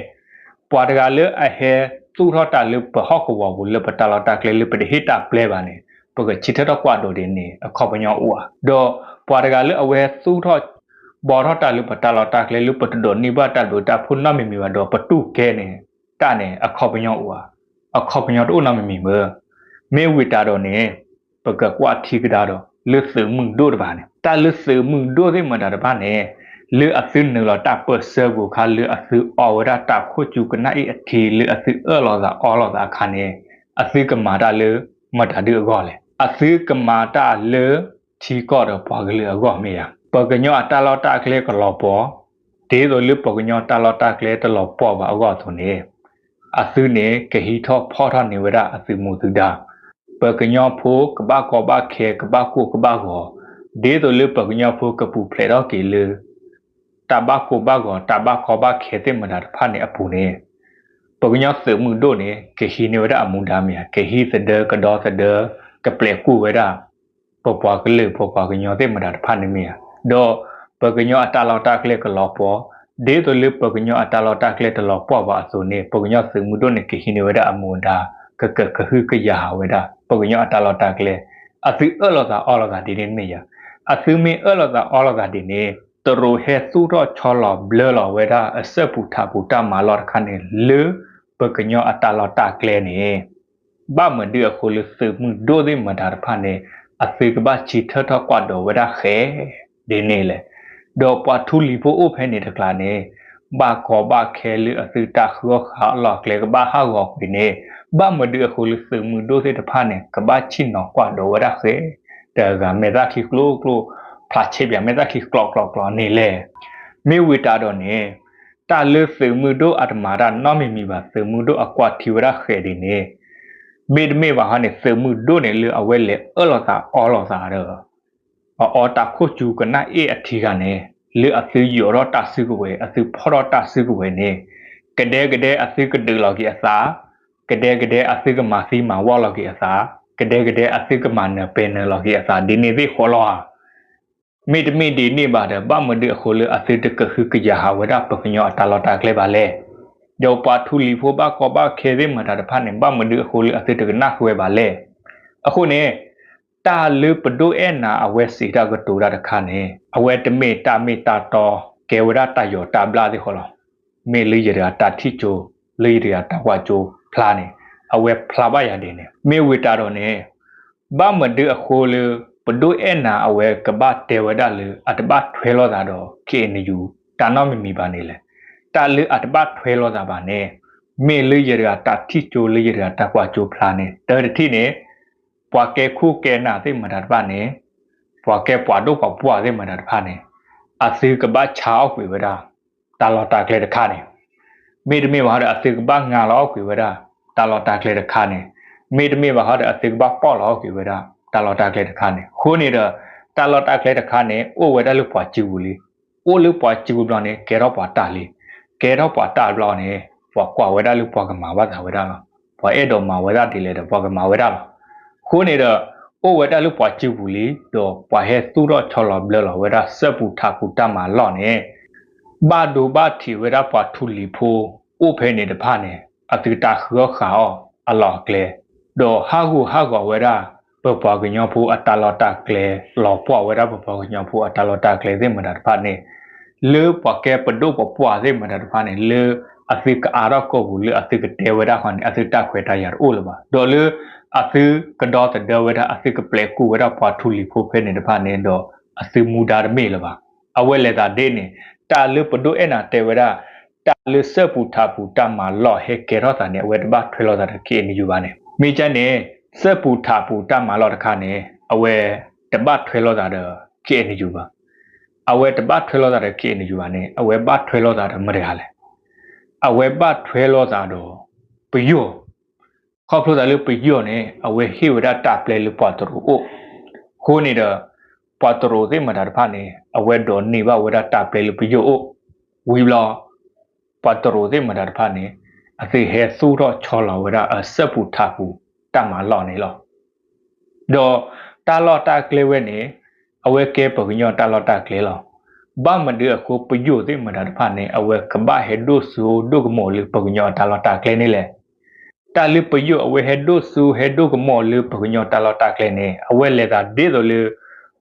ပှၤတဂၤလၢအဟဲသူၣ်ထီၣ်တၢ်လၢပဟီၣ်ကဝီၤပူၤလၢပတၢ်လီၢ်တၢ်ကျဲလၢပတဟ့ၣ်တၢ်ပျဲဘၣ်န့ၣ် ပကဆၢထၢၣ်ထီၣ်ကွၢ်ဒီးဒ်န့ၣ် အခီပညီအိၣ်ဧါ. ဒီးပှၤတဂၤလၢအဝဲသူၣ်ထီၣ်ဘီထီၣ်တၢ်လၢပတၢ်လီၢ်တၢ်ကျဲလၢပတဒိးန့ၢ်ဘၣ်တၢ်ဘျုးတၢ်ဖှိၣ်နီတမံၤမံၤဘၣ်ဒီး ပတူၢ်ကဲန့ၣ် တၢ်န့ၣ် အခီပညီအိၣ်ဧါ. အခီပညီတအိၣ်နီတမံၤမံၤဘၣ်. မ့ၢ်ဝံၤတၢ်ဒီးန့ၣ် ပကကွၢ်ထံကဒါဒီး လၢသုးမုၢ်ဒိၣ်တဖၣ်န့ၣ် တၢ်လၢသုးမုၢ်ဒိၣ်သ့ၣ်မတၤတဖၣ်န့ၣ် လၢအသုနုာ်လီၤတၢ်ပၢၢ်ဆၢပူၤအခါ လၢအသုအီဝဲဒၣ်တၢ်ခိၣ်ကူကနၣ်အ့ၣ်အထံ လၢအသုအၢၣ်လီၤသးအီလီၤသးအခါန့ၣ် အသုကမၤတၢ်လၢမတၤဒုအဂီၢ်လဲၣ်. အသုကမၤတၢ်လၢထံကီၢ်ဒီးပှၤကလုာ်အဂီၢ်မ့ၢ်ဧါ. ပှၤကညီအတၢ်လီၢ်တၢ်ကျဲကလီၤပှီၤ ဒ်သိးလၢပှၤကညီတၢ်လီၢ်တၢ်ကျဲတလီၤပှီၤဘၣ်အဂီၢ်အသိးန့ၣ် အသုန့ၣ် ကဟံးထီၣ်ဖီၣ်ထီၣ်န့ၢ်ဝဲဒၣ်အသုးမူသုးဒါ ပှၤကညီဖိကဘၣ်ကီဘၣ်ခဲ ကဘၣ်ကိၢ်ကဘၣ်ဂီၤ ဒ်သိးလၢပှၤကညီဖိကပူၤဖျဲးထီၣ်က့ၤလၢ တၢ်ဘၣ်ကိၢ်ဘၣ်ဂီၤ တၢ်ဘၣ်ကီဘၣ်ခဲသ့ၣ်မတၤတဖၣ်န့ၣ်အပူၤန့ၣ် ပှၤကညီသုးမုၢ်ဒိၣ်န့ၣ် ကဟံးန့ၢ်ဝဲဒၣ်အမူဒါမ့ၢ်ဧါ. ကဟံးသဒၢ ကဒီသဒၢ ကပျဲကူၣ်ဝဲဒၣ် ပပှၤကလုာ် ပပှၤကညီသ့ၣ်မတၤတဖၣ်န့ၣ်မ့ၢ်ဧါ. ဒီးပှၤကညီအတၢ်လီၢ်တၢ်ကျဲကလီၤပှီၤ ဒ်သိးလၢပှၤကညီအတၢ်လီၢ်တၢ်ကျဲတလီၤပှီၤဘၣ်အသိးန့ၣ် ပှၤကညီသုးမုၢ်ဒိၣ်န့ၣ် ကဟံးန့ၢ်ဝဲဒၣ်အမူဒါ ကကဟုကယာ်ဝဲဒၣ် ပှၤကညီအတၢ်လီၢ်တၢ်ကျဲ အသုအၢၣ်လီၤသးအီလီၤသးဒ်န့ၣ်မ့ၢ်ဧါ. အသုမ့ၢ်အၢၣ်လီၤသးအီလီၤသးဒ်န့ၣ် တရူးဟဲသူၣ်ထီၣ်ဆီလီၤဘျၢလီၤဝဲဒၣ်အစၢပူၤထးပူၤတၢ်မၤလီၢ်တခါန့ၣ် လၢပှၤကညီအတၢ်လီၢ်တၢ်ကျဲန့ၣ် ဘၣ်မနုၤအဃိလၢသုးမုၢ်ဒိၣ်သ့ၣ်မတၤတဖၣ်န့ၣ် အသုကဘၣ်ဆၢထၢၣ်ထီၣ်ကွၢ်ဒီးဝဲဒၣ်ဃဲးဒ်န့ၣ်လဲၣ်. ဒီးပှၤထူလံၤဖိအိၣ်ဖဲန့ၣ်တကျါန့ၣ် ဘၣ်ကီဘၣ်ခဲလၢအသုတၢ်ဃုအီၣ်ဃုအီလီၢ်အကျဲကဘၣ်ဟးဂီၤကွံာ်န့ၣ် ဘၣ်မနုၤအဃိလၢသုးမုၢ်ဒိၣ်သ့ၣ်တဖၣ်န့ၣ် ကဘၣ်ဆ့ၣ်နီၤကွၢ်ဒီးဝဲဒၣ်ဃဲး တဂၤမဲာ်သၣ်ခံကျိကျိ ဖျါဆဲးပၠးမဲာ်သၣ်ခံကျိကျိကျိန့ၣ်လဲၣ်. မ့ၢ်ဝံၤတၢ်ဒီးန့ၣ် တၢ်လၢသုးမုၢ်ဒိၣ်အတမၤတၢ်နီတမံၤမံၤဘၣ် သုးမုၢ်ဒိၣ်အကွၢ်ထံဝဲဒၣ်ဃဲးဒ်န့ၣ် မ့တမ့ၢ်ဘၣ်ဟီန့ၣ် သုးမုၢ်ဒိၣ်န့ၣ်လၢအဝဲလဲၤအၢၣ်လီၤသးအီလီၤသးဒီး အအီတၢ်ခိၣ်ကူကနၣ်အ့ၣ်အထံဂၤန့ၣ် လၢအသုယိးထီၣ်တၢ်စုကဝဲၤ အသုဖီၣ်ထီၣ်တၢ်စုကဝဲၤန့ၣ် ကဒဲကဒဲအသုကဒုးလီၤက့ၤအသး, ကဒဲကဒဲအသုကမၤသံမၤဝီလီၤက့ၤအသး, ကဒဲကဒဲအသုကမၤနၢၤပဲၤနၢၤလီၤက့ၤအသး ဒ်န့ၣ်သ့ၣ်ဃီလီၤဧါ. မ့တမ့ၢ်ဒ်န့ၣ်ဘၣ်ဒီး ဘၣ်မနုၤအဃိလၢအသုတကဟုကယာ်ဟးဝဲဒၣ်ပှၤကညီအတၢ်လီၢ်တၢ်ကျဲဘၣ်လဲၣ်. ဒီးပှၤထူလံၤဖိဘၣ်ကီဘၣ်ခဲသ့ၣ်မတၤတဖၣ်န့ၣ် ဘၣ်မနုၤအဃိလၢအသုတကနၣ်ဃုာ်ဝဲဘၣ်လဲၣ်. အဃိန့ၣ် တၢ်လၢပဒိၣ်အဲၣ်နၤအဝဲစံးတၢ်ကတိၤတၢ်တခါန့ၣ် အဝဲတမ့ၢ်တၢ်မ့ၢ်တၢ်တီ ကဲဝဲဒၣ်တၢ်ယီၤတၢ်ဘျၣ်သ့ၣ်ဃီလီၤ. မ့ၢ်လၢယတဂၤတၢ်ထံၣ်ကၠိ လၢယတဂၤတၢ်ကွၢ်ကၠိဖျါန့ၣ် အဝဲဖျါဘၣ်ယၤဒ်န့ၣ် မ့ၢ်ဝံၤတၢ်ဒီးန့ၣ် ဘၣ်မနုၤအဃိလၢ ပဒိၣ်အဲၣ်နၤအဝဲကဘၣ်တဲဝဲဒၣ်လၢ အတဘၣ်ထွဲလိာ်သးဒီး ခ့ၣ်အဲၣ်ယူၣ် တၢ်နီတမံၤမံၤဘၣ်န့ၣ်လဲၣ်. တၢ်လၢအတဘၣ်ထွဲလိာ်သးဘၣ်န့ၣ် မ့ၢ်လၢယတဂၤတၢ်ထံၣ်ကၠိ လၢယတဂၤတၢ်ကွၢ်ကၠိဖျါန့ၣ် တၢ်တထံၣ်န့ၣ် ပှၤကဲခိၣ်ကဲနၢ်သ့ၣ်မတၤတဖၣ်န့ၣ် ပှၤကဲပှၤဒိၣ်ပှၤပှၢ်သ့ၣ်မတၤတဖၣ်န့ၣ် အသုကဘၣ်ဆါအီၣ်ကွံာ်ဝဲဒၣ် တၢ်လီၢ်တၢ်ကျဲတခါန့ၣ် မ့တမ့ၢ်ဘၣ်ဒီး အသုကဘၣ်ငါလီၤအီၣ်ကွံာ်ဝဲဒၣ် တၢ်လီၢ်တၢ်ကျဲတခါန့ၣ်, မ့တမ့ၢ်ဘၣ်ဟီဒီး အသုကဘၣ်ပီၣ်လီၤအီၣ်ကွံာ်ဝဲဒၣ် တၢ်လီၢ်တၢ်ကျဲတခါန့ၣ်. အဃိန့ၣ်ဒီး တၢ်လီၢ်တၢ်ကျဲတခါန့ၣ် အိၣ်ဝဲဒၣ်လၢပှၤစုပူၤလံ. အိၣ်လၢပှၤစုပူၤဘျီန့ၣ် ကဲထီၣ်ပှၤတၢ်လံ. ကဲထီၣ်ပှၤတၢ်ဘျီန့ၣ် ပှၤကွၢ်ဝဲဒၣ်လၢပှၤကမၤဘၣ်သးဝဲဒၣ်လီၤ. ပှၤအဲၣ်ဒိးမၤဝဲဒၣ်ဒ်လဲၣ်ဒီး ပှၤကမၤဝဲဒၣ်လီၤ. အဃိန့ၣ်ဒီး အိၣ်ဝဲဒၣ်လၢပှၤစုပူၤလံ ဒီးပှၤဟဲသူၣ်ထီၣ်ဆီလီၤဘျၢလီၤဝဲဒၣ် စၢၣ်ပူၤထးပူၤတၢ်မၤလီၢ်န့ၣ် ဘၣ်ဒိဘၣ်ထံးဝဲဒၣ်ပှၤထူလံၤဖိ အိၣ်ဖဲန့ၣ်တဖၣ်န့ၣ် အသုတၢ်ဃုအီၣ်ဃုအီၣ်အလီၢ်အကျဲ, ဒီးဟးဂူာ်ဟးဂီၤဝဲဒၣ် ပပှၤကညီဖိအတၢ်လီၢ်တၢ်ကျဲ, လီၤပှီၢ်ဝဲဒၣ်ပပှၤကညီဖိအတၢ်လီၢ်တၢ်ကျဲသ့ၣ်မတၤတဖၣ်န့ၣ် လၢပှၤကဲပဒိၣ်ပပှၢ်သ့ၣ်မတၤတဖၣ်န့ၣ် လၢအသုကအါထီၣ်ကိာ်ပူၤ လၢအသုကတဲဝဲဒၣ်ဃီန့ၣ် အသုတၢ်ခွဲးတၢ်ယာ်တအိၣ်လၢၤဘၣ်. ဒီးလၢအသုကဒီသဒၢဝဲဒၣ် အသုကပျဲကူၣ်ဝဲဒၣ်ပှၤထူလံၤဖိဖဲန့ၣ်တဖၣ်န့ၣ်ဒီး အသုမူဒါတမ့ၢ်လၢၤဘၣ်. အဝဲလဲၤသးဒ်န့ၣ် တၢ်လၢပဒိၣ်အဲၣ်နၤတဲဝဲဒၣ် တၢ်လၢစၢၣ်ပူၤထးပူၤတၢ်မၤလီၢ်ဟဲကဲထီၣ်သးန့ၣ် အဝဲတဘၣ်ထွဲလိာ်သးဒီး ခ့ၣ်အဲၣ်ယူၣ်ဘၣ်န့ၣ် မ့ၢ်ကဲန့ၣ် စၢၣ်ပူၤထးပူၤတၢ်မၤလီၢ်တခါန့ၣ် အဝဲတဘၣ်ထွဲလိာ်သးဒီး ခ့ၣ်အဲၣ်ယူၣ်ဘၣ်. အဝဲတဘၣ်ထွဲလိာ်သးဒီး ခ့ၣ်အဲၣ်ယူၣ်ဘၣ်န့ၣ် အဝဲဘၣ်ထွဲလိာ်သးဒီးမတၤတဂၤလဲၣ်. အဝဲဘၣ်ထွဲလိာ်သးဒီး ပယီၤ ခီဖျိသးလၢပယီၤန့ၣ် အဝဲဟ့ၣ်ဝဲဒၣ်တၢ်ပျဲလၢပှၤတရူးအိၣ်. အဃိန့ၣ်ဒီး ပှၤတရူးသ့ၣ်မတၤတဖၣ်န့ၣ် အဝဲဒိးန့ၢ်ဘၣ်ဝဲဒၣ်တၢ်ပျဲလၢပယီၤအိၣ်. ဝံၤဘျီ ပှၤတရူးသ့ၣ်မတၤတဖၣ်န့ၣ် အသုဟဲသူၣ်ထီၣ်ဆီလီၤဝဲဒၣ်အစၢၣ်ပူၤထးပူၤတၢ်မၤလီၢ်န့ၣ်လီၤ. ဒီးတၢ်လီၢ်တၢ်ကျဲဝဲန့ၣ် အဝဲကဲပှၤကညီတၢ်လီၢ်တၢ်ကျဲလီၤ. ဘၣ်မနုၤအဃိပယီၤသ့ၣ်မတၤတဖၣ်န့ၣ် အဝဲကဘၣ်ဟဲဒိၣ်စိဒိၣ်ကမီၤလၢပှၤကညီအတၢ်လီၢ်တၢ်ကျဲန့ၣ်လဲၣ်. တၢ်လၢပယီၤအဝဲဟဲဒိၣ်စိဟဲဒိၣ်ကမီၤလၢပှၤကညီတၢ်လီၢ်တၢ်ကျဲန့ၣ် အဝဲလဲၤသးဒ်သိးလၢ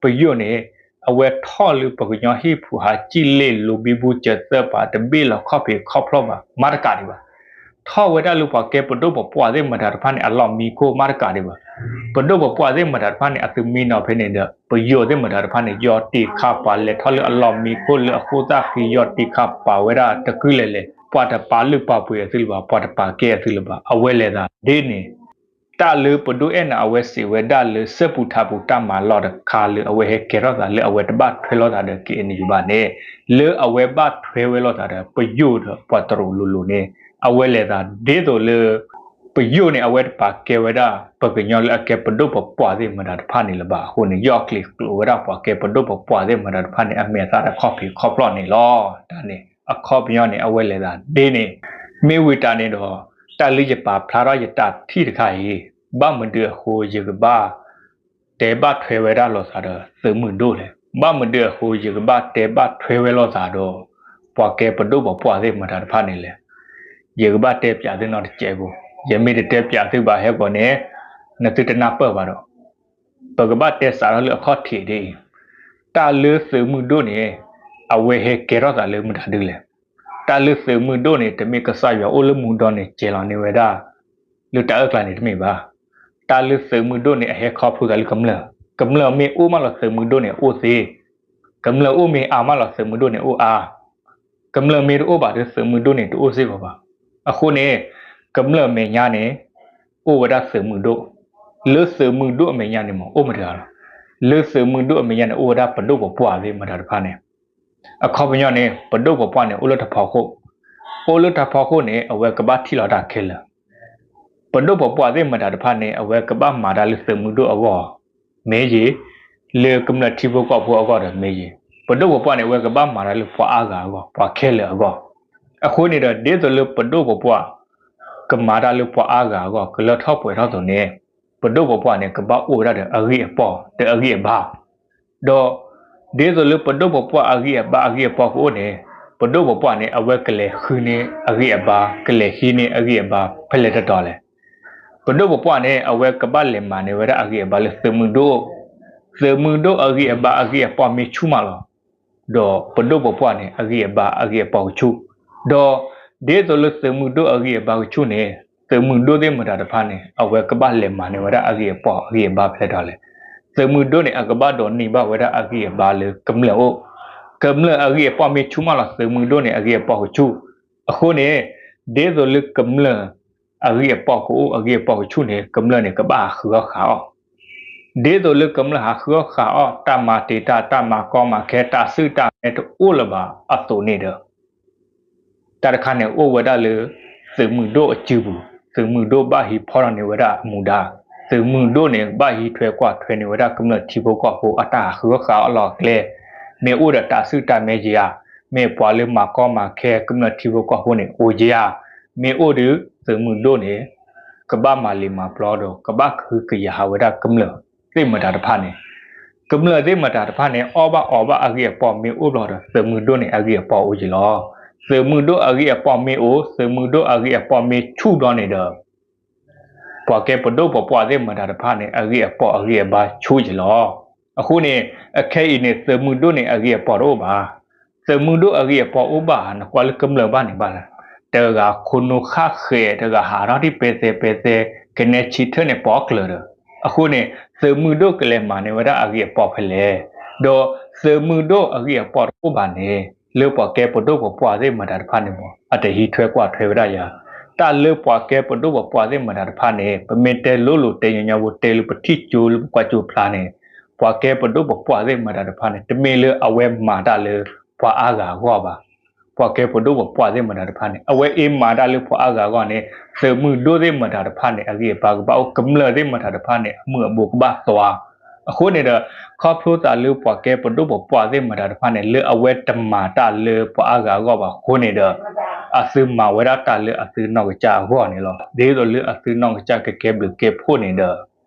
ပယီၤန့ၣ် အဝဲထီၣ်လၢပှၤကညီဟံၣ်ပူၤဟးစံၣ်လ့ၣ်လိၤဘံဘူစၢၤသၢပၤတဘ့ၣ်လီၤခီၣ်ဖံးခီၣ်ဖျီၣ်ဘၣ် မၤတကးဒံးဘၣ်. ထီၣ်ဝဲဒၣ်လၢပှၤကဲပဒိၣ်ပပှၢ်သ့ၣ်မတၤတဖၣ်န့ၣ် အလီၢ်မံခိၣ်မၤတကးဒံးဘၣ်. ပဒိၣ်ပပှၢ်သ့ၣ်မတၤတဖၣ်န့ၣ် အသုမံနီၤဖဲန့ၣ်ဒီး ပယီၤသ့ၣ်မတၤတဖၣ်န့ၣ် ယီၤတံာ်ခးပာ်လဲၤထီၣ်လၢအလီၢ်မံခိၣ်လၢအဃိသၣ်ဃံး ယီၤတံာ်ခးပာ်ဝဲဒၣ်တကုလဲၣ်လဲၣ် ပှၤတပာ်လုၢ်ပာ်ပှ့ၤအသုလၢၤဘၣ် ပှၤတပာ်ကဲအသုလၢၤဘၣ် အဝဲလဲၤသးဒ်န့ၣ် တၢ်လၢပဒိၣ်အဲၣ်နၤအဝဲစံးဝဲဒၣ်လၢ စၢၣ်ပူၤထးပူၤတၢ်မၤလီၢ်တခါလၢအဝဲဟဲကဲထီၣ်သးလၢအဝဲတဘၣ်ထွဲလိာ်သးဒီး ခ့ၣ်အဲၣ်ယူၣ်ဘၣ်န့ၣ် လၢအဝဲဘၣ်ထွဲဝဲလိာ်သးဒီး ပယီၤဒီးပှၤတရူးလိၤလိၤန့ၣ် အဝဲလဲၤသးဒ်သိးလၢ ပယီၤန့ၣ် အဝဲတပာ်ကဲဝဲဒၣ် ပှၤကညီလၢအကဲပဒိၣ်ပပှၢ်သ့ၣ်မတၤတဖၣ်န့ၣ်လၢၤဘၣ်အဃိန့ၣ် ယီၢ်ကျံၤကျိၤဝဲဒၣ်ပှၤကဲပဒိၣ်ပပှၢ်သ့ၣ်မတၤတဖၣ်န့ၣ် အမဲာ်သၣ်တခီၣ်ဖံးခီၣ်ဖျီၣ်န့ၣ်လီၤ. တၢ်န့ၣ် အခီပညီန့ၣ် အဝဲလဲၤသးဒ်န့ၣ် မ့ၢ်ဝံၤတၢ်န့ၣ်ဒီး တၢ်လၢယပာ်ဖျါထီၣ်ယတၢ်ထံၣ်တခါအံၤ ဘၣ်မနုၤအဃိယကဘၣ် တဲဘၣ်ထွဲဝဲဒၣ်လိာ်သးဒီးသုးမုၢ်ဒိၣ်လဲၣ်. ဘၣ်မနုၤအဃိယကဘၣ်တဲဘၣ်ထွဲဝဲလိာ်သးဒီး ပှၤကဲပဒိၣ်ပပှၢ်သ့ၣ်မတၤတဖၣ်န့ၣ်လဲၣ်. ယကဘၣ်တဲပၠးသုနီတစဲးဖိ, ယမ့ၢ်တတဲပၠးသုဘၣ်ဟဲကီးန့ၣ် နသုတနၢ်ပၢၢ်ဘၣ်ဒီး ပကဘၣ်တဲစးထီၣ်လၢအခီၣ်ထံးဒ်အံၤ, တၢ်လၢသုးမုၢ်ဒိၣ်န့ၣ် အဝဲဟဲကဲထီၣ်သးလၢမတၤဒုလဲၣ်. တၢ်လၢသုးမုၢ်ဒိၣ်န့ၣ် တမ့ၢ်ကစၢ်ယွၤအိၣ်လၢမူဒီန့ၣ် ကဲလီၤန့ၢ်ဝဲဒၣ် လၢတၢ်အၢၣ်ကျါန့ၣ်တမ့ၢ်ဘၣ်. တၢ်လၢသုးမုၢ်ဒိၣ်န့ၣ် အဟဲခီဖျိသးလၢကမျၢၢ်, ကမျၢၢ်မ့ၢ်အိၣ်မးလီၤသုးမုၢ်ဒိၣ်န့ၣ်အိၣ်သ့, ကမျၢၢ်အိၣ်မ့ၢ်အါမးလီၤသုးမုၢ်ဒိၣ်န့ၣ်အိၣ်အါ ကမျၢၢ်မ့ၢ်တအိၣ်ဘၣ်ဒီးသုးမုၢ်ဒိၣ်န့ၣ်တအိၣ်စ့ၢ်ကီးဘၣ်. အဃိန့ၣ် ကမျၢၢ်အမဲာ်ညါန့ၣ် အိၣ်ဝဲဒၣ်သုးမုၢ်ဒိၣ်, လၢသုးမုၢ်ဒိၣ်အမဲာ်ညါန့ၣ်မ့ၢ်အိၣ်မတၤတဂၤလီၤ. လၢသုးမုၢ်ဒိၣ်အမဲာ်ညါန့ၣ် အိၣ်ဝဲဒၣ်ပဒိၣ်ပပှၢ်သ့ၣ်မတၤတဖၣ်န့ၣ် အခီပညီန့ၣ် ပဒိၣ်ပပှၢ်န့ၣ် အိၣ်လၢတၢ်ဖီခိၣ်, အိၣ်လၢတၢ်ဖီခိၣ်န့ၣ် အဝဲကဘၣ်ထံၣ်လီၤတၢ်ခဲလၢာ် ပဒိၣ်ပပှၢ်သ့ၣ်မတၤတဖၣ်န့ၣ် အဝဲကဘၣ်မၤတၢ်လၢသုးမုၢ်ဒိၣ်အဂီၢ် မ့ၢ်ဂ့ၤ, လၢကမျၢၢ်ထံဖိကီၢ်ဖိအဂီၢ်ဒီးမ့ၢ်ဂ့ၤ, ပဒိၣ်ပပှၢ်န့ၣ် အဝဲကဘၣ်မၤတၢ်လၢပှၤအါဂၤအဂီၢ် ပှၤခဲလၢာ်အဂီၢ်. အဃိန့ၣ်ဒီး ဒ်သိးလၢပဒိၣ်ပပှၢ် ကမၤတၢ်လၢပှၤအါဂၤအဂီၢ် ကလၢထီၣ်ပှဲၤထီၣ်အသိးန့ၣ် ပဒိၣ်ပပှၢ်န့ၣ် ကဘၣ်အိၣ်ဝဲဒၣ်ဒီးအဂံၢ်အပီၢ်ဒီးအဂံၢ်အဘါ ဒီး ဒ်သိးလၢပဒိၣ်ပပှၢ်အဂံၢ်အဘါအဂံၢ်အပီၢ်ကအိၣ်န့ၣ် ပဒိၣ်ပပှၢ်န့ၣ် အဝဲကလဲၤဃုန့ၢ်အဂံၢ်အဘါ ကလဲၤဟံးန့ၢ်အဂံၢ်အဘါ ဖဲလဲၣ်တတီၤလဲၣ်. ပဒိၣ်ပပှၢ်န့ၣ် အဝဲကဘၣ်လဲၤမၤန့ၢ်ဝဲဒၣ်အဂံၢ်အဘါလၢသုးမုၢ်ဒိၣ်, သုးမုၢ်ဒိၣ်အဂံၢ်အဘါအဂံၢ်အပီၢ်မ့ၢ်ဆူၣ်မးလီၤ, ဒီးပဒိၣ်ပပှၢ်န့ၣ် အဂံၢ်အဘါအဂံၢ်အပီၢ်ကဆူၣ်, ဒီးဒ်သိးလၢသုးမုၢ်ဒိၣ်အဂံၢ်အဘါကဆူၣ်န့ၣ် သုးမုၢ်ဒိၣ်သ့ၣ်မတၤတဖၣ်န့ၣ် အဝဲကဘၣ်လဲၤမၤန့ၢ်ဝဲဒၣ်အဂံၢ်အပီၢ်အဂံၢ်အဘါဖဲလဲၣ်ထီၣ်လဲၣ်. သုးမုၢ်ဒိၣ်န့ၣ် အကဘၣ်ဒိးန့ၢ်ဘၣ်ဝဲဒၣ်အဂံၢ်အဘါလၢကမျၢၢ်အိၣ်, ကမျၢၢ်အဂံၢ်အပီၢ်မ့ၢ်ဆူၣ်မးလီၤ သုးမုၢ်ဒိၣ်န့ၣ် အဂံၢ်အပီၢ်ကဆူၣ်, အဃိန့ၣ် ဒ်သိးလၢကမျၢၢ် အဂံၢ်အပီၢ်ကအိၣ်အဂံၢ်အပီၢ်ကဆူၣ်န့ၣ် ကမျၢၢ်န့ၣ် ကဘၣ်ဟးဃုအီၣ်ဃုအီၣ်, ဒ်သိးလၢကမျၢၢ်ဟးဃုအီၣ်ဃုအီၣ် တၢ်မၤတ့ၢ်တၢ် တၢ်မၤကီမၤခဲ တၢ်စုၣ်တၢ်မဲတအိၣ်လၢၤဘၣ်အသိးန့ၣ်ဒီး တၢ်တခါန့ၣ်အိၣ်ဝဲဒၣ်လၢ သုးမုၢ်ဒိၣ်အစုပူၤ, သုးမုၢ်ဒိၣ်ဘၣ်ဟံးဖီထီၣ်န့ၢ်ဝဲဒၣ်အမူဒါ, သုးမုၢ်ဒိၣ်န့ၣ် ဘၣ်ဟံးထွဲကွၢ်ထွဲန့ၢ်ဝဲဒၣ်ကမျၢၢ်ထံဖိကီၢ်ဖိအတၢ်ဟးဃုအီၣ်ဃုအီၣ်အလီၢ်အကျဲ, မ့ၢ်အိၣ်ဒီးတၢ်စုၣ်တၢ်မဲယၤ, မ့ၢ်ပှၤလၢမၤကီမၤခဲကမျၢၢ်ထံဖိကီၢ်ဖိန့ၣ်အိၣ်ယၤ, မ့ၢ်အိၣ်ဒီး သုးမုၢ်ဒိၣ်န့ၣ် ကဘၣ်မၤလံၤမၤပျီဒီး ကဘၣ်ကဟုကယာ်ဟးဝဲဒၣ်ကမျၢၢ်သ့ၣ်မတၤတဖၣ်န့ၣ်, ကမျၢၢ်သ့ၣ်မတၤတဖၣ်န့ၣ် အီၣ်ဘၣ်အီဘၣ်အဂံၢ်အပီၢ်မ့ၢ်အိၣ်ဘျီဒီး သုးမုၢ်ဒိၣ်န့ၣ် အဂံၢ်အပီၢ်အိၣ်က့ၤလီၤ. သုးမုၢ်ဒိၣ်အဂံၢ်အပီၢ်မ့ၢ်အိၣ်, သုးမုၢ်ဒိၣ်အဂံၢ်အပီၢ်မ့ၢ်ဆူၣ်ဘျီန့ၣ်ဒီး ပှၤကဲပဒိၣ်ပပှၢ်သ့ၣ်မတၤတဖၣ်န့ၣ် အဂံၢ်အပီၢ်အဂံၢ်အဘါဆူၣ်က့ၤလီၤ. အဃိန့ၣ် အခဲအံၤန့ၣ် သုးမုၢ်ဒိၣ်န့ၣ် အဂံၢ်အပီၢ်တအိၣ်ဘၣ်. သုးမုၢ်ဒိၣ်အဂံၢ်အပီၢ်အိၣ်ဘၣ် နကွၢ်လၢကမျၢၢ်ဘၣ်န့ၣ်ဘၣ်လဲၣ်, တဂၤခိၣ်နူာ်ဃၣ်ဃဲး တဂၤဟးထီၣ်ဒ်ပဲသဲပဲသဲ ကနဲဆံထၢၣ်န့ၣ် ပီကျၢၤဒီး အဃိန့ၣ် သုးမုၢ်ဒိၣ်ကလဲၤမၤန့ၢ်ဝဲဒၣ်အဂံၢ်အပီၢ်ဖဲလဲၣ်, ဒီးသုးမုၢ်ဒိၣ်အဂံၢ်အပီၢ်တအိၣ်ဘၣ်န့ၣ် လၢပှၤကဲပဒိၣ်ပပှၢ်သ့ၣ်မတၤတဖၣ်န့ၣ်မ့ၢ် အတဟံးထွဲကွၢ်ထွဲဝဲဒၣ်ယၤ, တၢ်လၢပှၤကဲပဒိၣ်ပပှၢ်သ့ၣ်မတၤတဖၣ်န့ၣ် ပမ့ၢ်တဲလိၤလိၤတဲညီညီဖိ တဲလၢပထံၣ်ကၠိလၢပကွၢ်ကၠိဖျါန့ၣ်, ပှၤကဲပဒိၣ်ပပှၢ်သ့ၣ်မတၤတဖၣ်န့ၣ် တမ့ၢ်လၢအဝဲမၤတၢ်လၢပှၤအါဂၤအဂီၢ်ဘၣ်. ပှၤကဲပဒိၣ်ပပှၢ်သ့ၣ်မတၤတဖၣ်န့ၣ် အဝဲအ့မၤတၢ်လၢပှၤအါဂၤအဂီၢ်န့ၣ် သုးမုၢ်ဒိၣ်သ့ၣ်မတၤတဖၣ်န့ၣ် အဂံၢ်အဘါကဘၣ်အိၣ်, ကမျၢၢ်သ့ၣ်မတၤတဖၣ်န့ၣ် အမုၢ်အဘိးကဘၣ်သွါ. အဃိန့ၣ်ဒီး ခီဖျိသးလၢပှၤကဲပဒိၣ်ပပှၢ်သ့ၣ်မတၤတဖၣ်န့ၣ် လၢအဝဲတမၤတၢ်လၢပှၤအါဂၤအဂီၢ်ဘၣ်အဃိန့ၣ်ဒီး အသုမၤဝဲဒၣ်တၢ်လၢအသုနီၢ်ကစၢ်အဂီၢ်န့ၣ်လီၤ. ဒ်သိးလၢအသုနီၢ်ကစၢ်ကကဲဘျုးကဲဖှိၣ်န့ၣ်ဒီး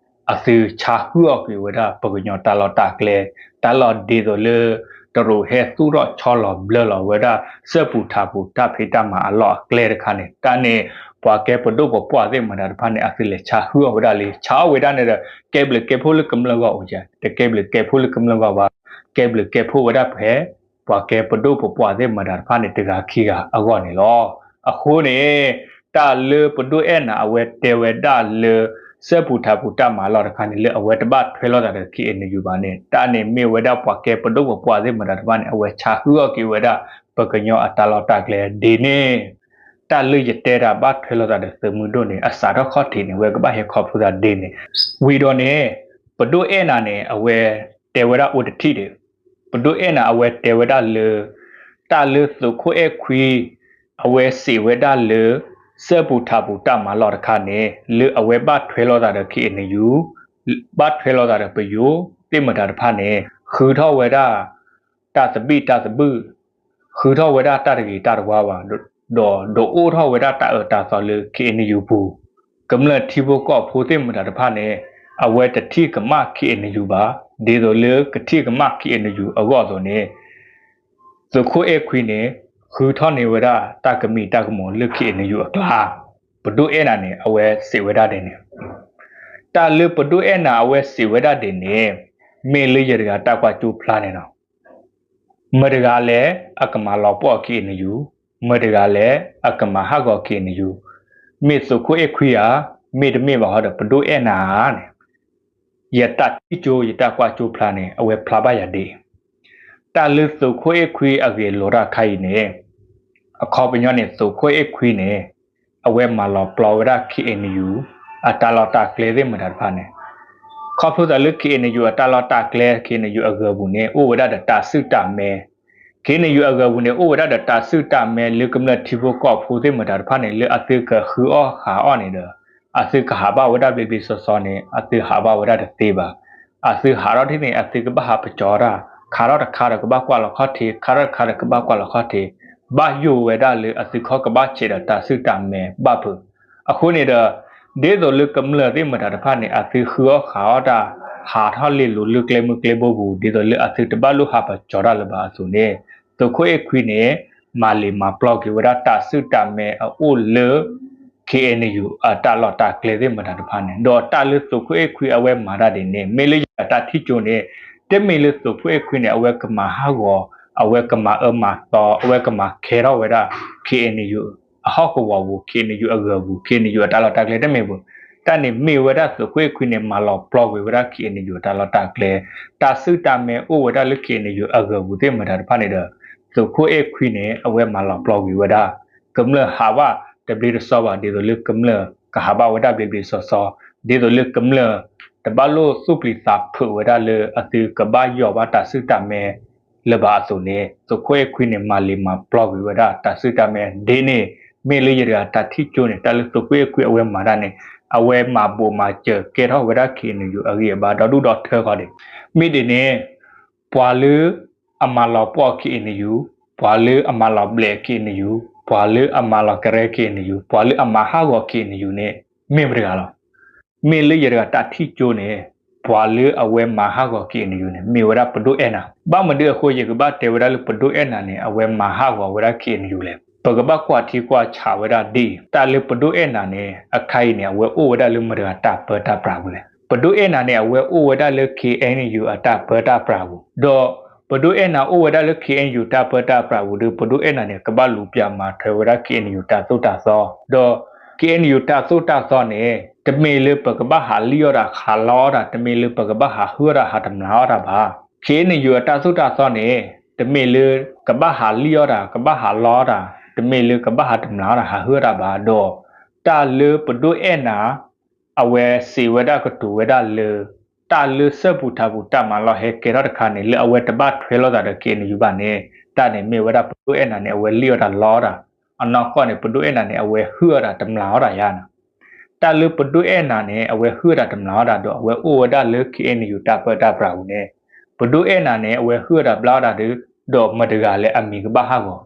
အသုဆါဟုၣ်အီၣ်က့ၤဝဲဒၣ်ပှၤကညီတၢ်လီၢ်တၢ်ကျဲ, တၢ်လီၢ်ဒ်သိးလၢ တရူးဟဲသူၣ်ထီၣ်ဆီလီၤဘျၢလီၤဝဲဒၣ် စဲပူၤထးပူၤတၢ်ဖံးတၢ်မၤအလီၢ်အကျဲတခါန့ၣ် တၢ်န့ၣ် ပှၤကဲပဒိၣ်ပပှၢ်သ့ၣ်မတၤတဖၣ်န့ၣ် အသုလဲၤဆါဟုၣ်အီၣ်ဝဲဒၣ်လံ. ဆါအီၣ်ဝဲဒၣ်န့ၣ်ဒီး ကဲဘျုးကဲဖှိၣ်လၢကမျၢၢ်ဂီၢ်အိၣ်ဧါ, တကဲဘျုးကဲဖှိၣ်လၢကမျၢၢ်ဂီၢ်ဘၣ်, ကဲဘျုးကဲဖှိၣ်ဝဲဒၣ်ဖဲ ပှၤကဲပဒိၣ်ပပှၢ်သ့ၣ်မတၤတဖၣ်န့ၣ် တဂၤခံဂၤအဂီၢ်န့ၣ်လီၤ. အဃိန့ၣ် တၢ်လၢပဒိၣ်အဲၣ်နၤအဝဲတဲဝဲဒၣ်လၢ စဲပူၤထးပူၤတၢ်မၤလီၢ်တခါန့ၣ် လၢအဝဲတဘၣ်ထွဲလိာ်သးဒီး ခ့ၣ်အဲၣ်ယူၣ်ဘၣ်န့ၣ် တၢ်န့ၣ်မ့ၢ်ဝဲဒၣ်ပှၤကဲပဒိၣ်ပပှၢ်သ့ၣ်မတၤတဖၣ်န့ၣ် အဝဲဆါဟုၣ်အီၣ်က့ၤဝဲဒၣ် ပှၤကညီအတၢ်လီၢ်တၢ်ကျဲဒ်န့ၣ် တၢ်လၢယတဲတၢ်ဘၣ်ထွဲလိာ်သးဒီးသုးမုၢ်ဒိၣ်န့ၣ် အစးထီၣ်ခီၣ်ထံးန့ၣ် အဝဲကဘၣ်ဟဲခီဖျိသးဒ်န့ၣ်. ဝံၤဒီးန့ၣ် ပဒိၣ်အဲၣ်နၤန့ၣ် အဝဲတဲဝဲဒၣ်အိၣ်တထံၣ်ဒီး ပဒိၣ်အဲၣ်နၤအဝဲတဲဝဲဒၣ်လၢ တၢ်လၢသုးခိၣ်အဲၣ်ခွံ အဝဲစံးဝဲဒၣ်လၢ စဲပူၤထးပူၤတၢ်မၤလီၢ်တခါန့ၣ် လၢအဝဲဘၣ်ထွဲလိာ်သးဒီး ခ့ၣ်အဲၣ်ယူၣ် ဘၣ်ထွဲလိာ်သးဒီးပယိၤသ့ၣ်မတၤတဖၣ်န့ၣ် ဃုထီၣ်ဝဲဒၣ် တၢ်သဘံၣ်တၢ်သဘုၣ် ဃုထီၣ်ဝဲဒၣ်တၢ်တဂ့ၤတၢ်တဝါဘၣ်, ဒီးဒုးအိၣ်ထီၣ်ဝဲဒၣ်တၢ်အၢတၢ်သီလၢ ခ့ၣ်အဲၣ်ယူၣ်ပူၤ, ကမျၢၢ်ထံဖိကီၢ်ဖိသ့ၣ်မတၤတဖၣ်န့ၣ် အဝဲတထံၣ်ကမၣ် ခ့ၣ်အဲၣ်ယူၣ်ဘၣ်, ဒ်သိးလၢကထံၣ်ကမၣ် ခ့ၣ်အဲၣ်ယူၣ်အဂီၢ်အသိးန့ၣ် သုးခိၣ်အဲၣ်ခွံန့ၣ် ဃုထီၣ်န့ၢ်ဝဲဒၣ်တၢ်ကမံၤတၢ်ကမီၤလၢ ခ့ၣ်အဲၣ်ယူၣ်အကျါ, ပဒိၣ်အဲၣ်နၤန့ၣ် အဝဲစံးဝဲဒၣ်ဒ်န့ၣ် တၢ်လၢပဒိၣ်အဲၣ်နၤအဝဲစံးဝဲဒၣ်ဒ်န့ၣ် မ့ၢ်လၢယတဂၤတၢ်ကွၢ်ကၠိဖျါန့ၣ်လီၤ. မတၤတဂၤလဲၣ် အကမၤလီၤပှီၢ် ခ့ၣ်အဲၣ်ယူၣ်, မတၤတဂၤလဲၣ် အကမၤဟးဂီၤ ခ့ၣ်အဲၣ်ယူၣ်, မ့ၢ်သုးခိၣ်အဲၣ်ခွံဧါ, မ့တမ့ၢ်ဘၣ်ဟီဒီး ပဒိၣ်အဲၣ်နၤဧါန့ၣ် ယတၢ်ထံၣ်ကၠိ ယတၢ်ကွၢ်ကၠိဖျါန့ၣ် အဝဲဖျါဘၣ်ယၤဒ်အံၤ, တၢ်လၢသုးခိၣ်အဲၣ်ခွံအဂ့ၢ်လိာ်တၢ်ခါအံၤန့ၣ် အခီပညီန့ၣ် သုးခိၣ်အဲၣ်ခွံန့ၣ် အဝဲမၤလီၤပျီဝဲဒၣ် ခ့ၣ်အဲၣ်ယူၣ် အတၢ်လီၢ်တၢ်ကျဲသ့ၣ်မတၤတဖၣ်န့ၣ်, ခီဖျိသးလၢ ခ့ၣ်အဲၣ်ယူၣ် အတၢ်လီၢ်တၢ်ကျဲ ခ့ၣ်အဲၣ်ယူၣ်အဂၤပူၤန့ၣ် အိၣ်ဝဲဒၣ်ဒီးတၢ်စုၣ်တၢ်မဲ ခ့ၣ်အဲၣ်ယူၣ်အဂၤပူၤန့ၣ် အိၣ်ဝဲဒၣ်ဒီးတၢ်စုၣ်တၢ်မဲလၢကမျၢၢ်ထံဖိကီၢ်ဖိသ့ၣ်မတၤတဖၣ်န့ၣ် လၢအသုကဃုအီၣ်ဃုအီၣ်န့ၣ်ဒီး အသုကဟးဘၣ်ဝဲဒၣ်ဘျ့ဘျ့ဆှီဆှီန့ၣ် အသုဟးဘၣ်ဝဲဒၣ်တသ့ဘၣ်. အသုဟးထီၣ်ထံၣ်န့ၣ် အသုကဘၣ်ဟးပကၠီတၢ်, ခးထီၣ်တခါဒီးကဘၣ်ကွၢ်လီၤခီၣ်ထံး, ခးထီၣ်တခါဒီးကဘၣ်ကွၢ်လီၤခီၣ်ထံး, ဘၣ်ယိၣ်ဝဲဒၣ်လၢအသုခီၣ်ကဘၣ်ဆဲးဒီးတၢ်စုၣ်တၢ်မဲဘၣ်ဖုး. အဃိန့ၣ်ဒီး ဒ်သိးလၢကမျၢၢ်သ့ၣ်မတၤတဖၣ်န့ၣ် အသုဃုအီၣ်ဃုအီၣ်တၢ် ဟးထီၣ်လ့ၢ်လိၤလၢကျဲမုၢ်ကျဲဘိပူၤ ဒ်သိးလၢအသုတဘၣ်လိၣ်ဟးပကၠီတၢ်လၢၤဘၣ်အသိးန့ၣ် သုးခိၣ်အဲၣ်ခွံန့ၣ် မၤလံၤမၤပျီက့ၤဝဲဒၣ်တၢ်စုၣ်တၢ်မဲအအိၣ်လၢ ခ KNU အတၢ်လီၢ်တၢ်ကျဲသ့ၣ်မတၤတဖၣ်န့ၣ် ဒီးတၢ်လၢသုးခိၣ်အဲၣ်ခွံအဝဲမၤတၢ်ဒ်န့ၣ် မ့ၢ်လၢယတၢ်ထံၣ်ကၠိန့ၣ် တမ့ၢ်လၢသုးခိၣ်အဲၣ်ခွံန့ၣ် အဝဲကမၤဟးဂီၤ အဝဲကမၤအၢမၤသီ အဝဲကမၤခဲထီၣ်ဝဲဒၣ် KNU အဟီၣ်ကဝီၤပူၤ KNU အဂၢၤပူၤ KNU အတၢ်လီၢ်တၢ်ကျဲတမ့ၢ်ဘၣ်. တၢ်န့ၣ်မ့ၢ်ဝဲဒၣ်သုးခိၣ်အဲၣ်ခွံန့ၣ် မၤလီၤပျီကွံာ်ဝဲဒၣ် KNU အတၢ်လီၢ်တၢ်ကျဲ တၢ်စုၣ်တၢ်မဲအိၣ်ဝဲဒၣ်လၢ KNU အဂၢၤပူၤသ့ၣ်မတၤတဖၣ်န့ၣ်ဒီး သုးခိၣ်အဲၣ်ခွံန့ၣ် အဝဲမၤလီၤပျီကွံာ်ဝဲဒၣ် ကမျၢၢ်ဟးဘၣ်တဘျ့တစီဘၣ် ဒ်သိးလၢကမျၢၢ်ကဟးဘၣ်ဝဲဒၣ်ဘျ့ဘျ့ဆှီဆှီ ဒ်သိးလၢကမျၢၢ် တဘၣ်လိၣ်သူၣ်ပျံၤသးဖုးဝဲဒၣ်လၢအသုကဘၣ်ယီၢ်ဘၣ်တၢ်စုၣ်တၢ်မဲ လၢၤဘၣ်အသိးန့ၣ် သုးခိၣ်အဲၣ်ခွံန့ၣ် မၤလံၤမၤပျီကွံာ်ဝဲဒၣ်တၢ်စုၣ်တၢ်မဲ ဒ်န့ၣ် မ့ၢ်လၢယတဂၤတၢ်ထံၣ်ကၠိန့ၣ် တၢ်လၢသုးခိၣ်အဲၣ်ခွံအဝဲမၤတၢ်န့ၣ် အဝဲမၤဘိးမၤစၢၤကဲထီၣ်ဝဲဒၣ် KNU အဂံၢ်အဘါဒီဒူၣ်ဒီထၢဃီဒံး. မ့ၢ်ဒ်န့ၣ် ပှၤလၢအမၤလီၤပှီၢ် KNU, ပှၤလၢအမၤလီၤဘျဲး KNU, ပှၤလၢအမၤလီၤကရဲ KNU, ပှၤလၢအမၤဟးဂီၤ KNU န့ၣ် မ့ၢ်မတဂၤလီၤ. မ့ၢ်လၢယတဂၤတၢ်ထံၣ်ကၠိန့ၣ် ပှၤလၢအဝဲမၤဟးဂီၤ KNU န့ၣ် မ့ၢ်ဝဲဒၣ်ပဒိၣ်အဲၣ်နၤ. ဘၣ်မနုၤအဃိ ယကဘၣ်တဲဝဲဒၣ်လၢပဒိၣ်အဲၣ်နၤန့ၣ် အဝဲမၤဟးဂီၤဝဲဒၣ် KNU လဲၣ်. ပကဘၣ်ကွၢ်ထံကွၢ်ဆးဝဲဒၣ်ဒ်အံၤ, တၢ်လၢပဒိၣ်အဲၣ်နၤန့ၣ် အခါအံၤန့ၣ် အဝဲအိၣ်ဝဲဒၣ်လၢမတဂၤတၢ်ပၢတၢ်ပြးပူၤလဲၣ်. ပဒိၣ်အဲၣ်နၤန့ၣ် အဝဲအိၣ်ဝဲဒၣ်လၢ KNU အတၢ်ပၢတၢ်ပြးပူၤ, ဒီးပဒိၣ်အဲၣ်နၤအိၣ်ဝဲဒၣ်လၢ KNU တၢ်ပၢတၢ်ပြးပူၤဒီး ပဒိၣ်အဲၣ်နၤန့ၣ် ကဘၣ်လူၤပိာ်မၤထွဲဝဲဒၣ် KNU တၢ်သိၣ်တၢ်သီ, ဒီး KNU တၢ်သိၣ်တၢ်သီန့ၣ် တမ့ၢ်လၢပကဘၣ်ဟးလံၣ်အီၣ်တၢ်ဟးလီအီၣ်တၢ်, တမ့ၢ်လၢပကဘၣ်ဟးဟုၣ်အီၣ်တၢ်ဟးတမျးအီၣ်တၢ်ဘၣ်. KNU အတၢ်သိၣ်တၢ်သီန့ၣ် တမ့ၢ်လၢကဘၣ်ဟးလံၣ်အီၣ်တၢ် ကဘၣ်ဟးလီအီၣ်တၢ်, တမ့ၢ်လၢကဘၣ်ဟးတမျးအီၣ်တၢ် ဟးဟုၣ်အီၣ်တၢ်ဘၣ်. ဒီးတၢ်လၢပဒိၣ်အဲၣ်နၤ အဝဲစံးဝဲဒၣ်ကတိၤဝဲဒၣ်လၢ တၢ်လၢစၢဖှိၣ်ထးဖှိၣ်တၢ်မၤလီၤဟဲကဲထီၣ်တခါန့ၣ် လၢအဝဲတဘၣ်ထွဲလိာ်သးဒီး KNU ဘၣ်န့ၣ် တၢ်န့ၣ်မ့ၢ်ဝဲဒၣ်ပဒိၣ်အဲၣ်နၤန့ၣ် အဝဲလံၣ်အီၣ်တၢ်လီအီၣ်တၢ်, အနီၢ်ကီၢ်န့ၣ် ပဒိၣ်အဲၣ်နၤန့ၣ် အဝဲဟုၣ်အီၣ်တၢ်တမျးအီၣ်တၢ်ယါန့ၣ် တၢ်လၢပဒိၣ်အဲၣ်နၤန့ၣ် အဝဲဟုၣ်အီၣ်တၢ်တမျးအီၣ်တၢ်ဒီး အဝဲအိၣ်ဝဲဒၣ်လၢ KNU တၢ်ပၢတၢ်ပြးပူၤန့ၣ် ပဒိၣ်အဲၣ်နၤန့ၣ် အဝဲဟုၣ်အီၣ်တၢ်ဘျါအီၣ်တၢ်ဒီး ဒီးမတဂၤလဲၣ်အမံၤကဘၣ်ဟးဂီၤ,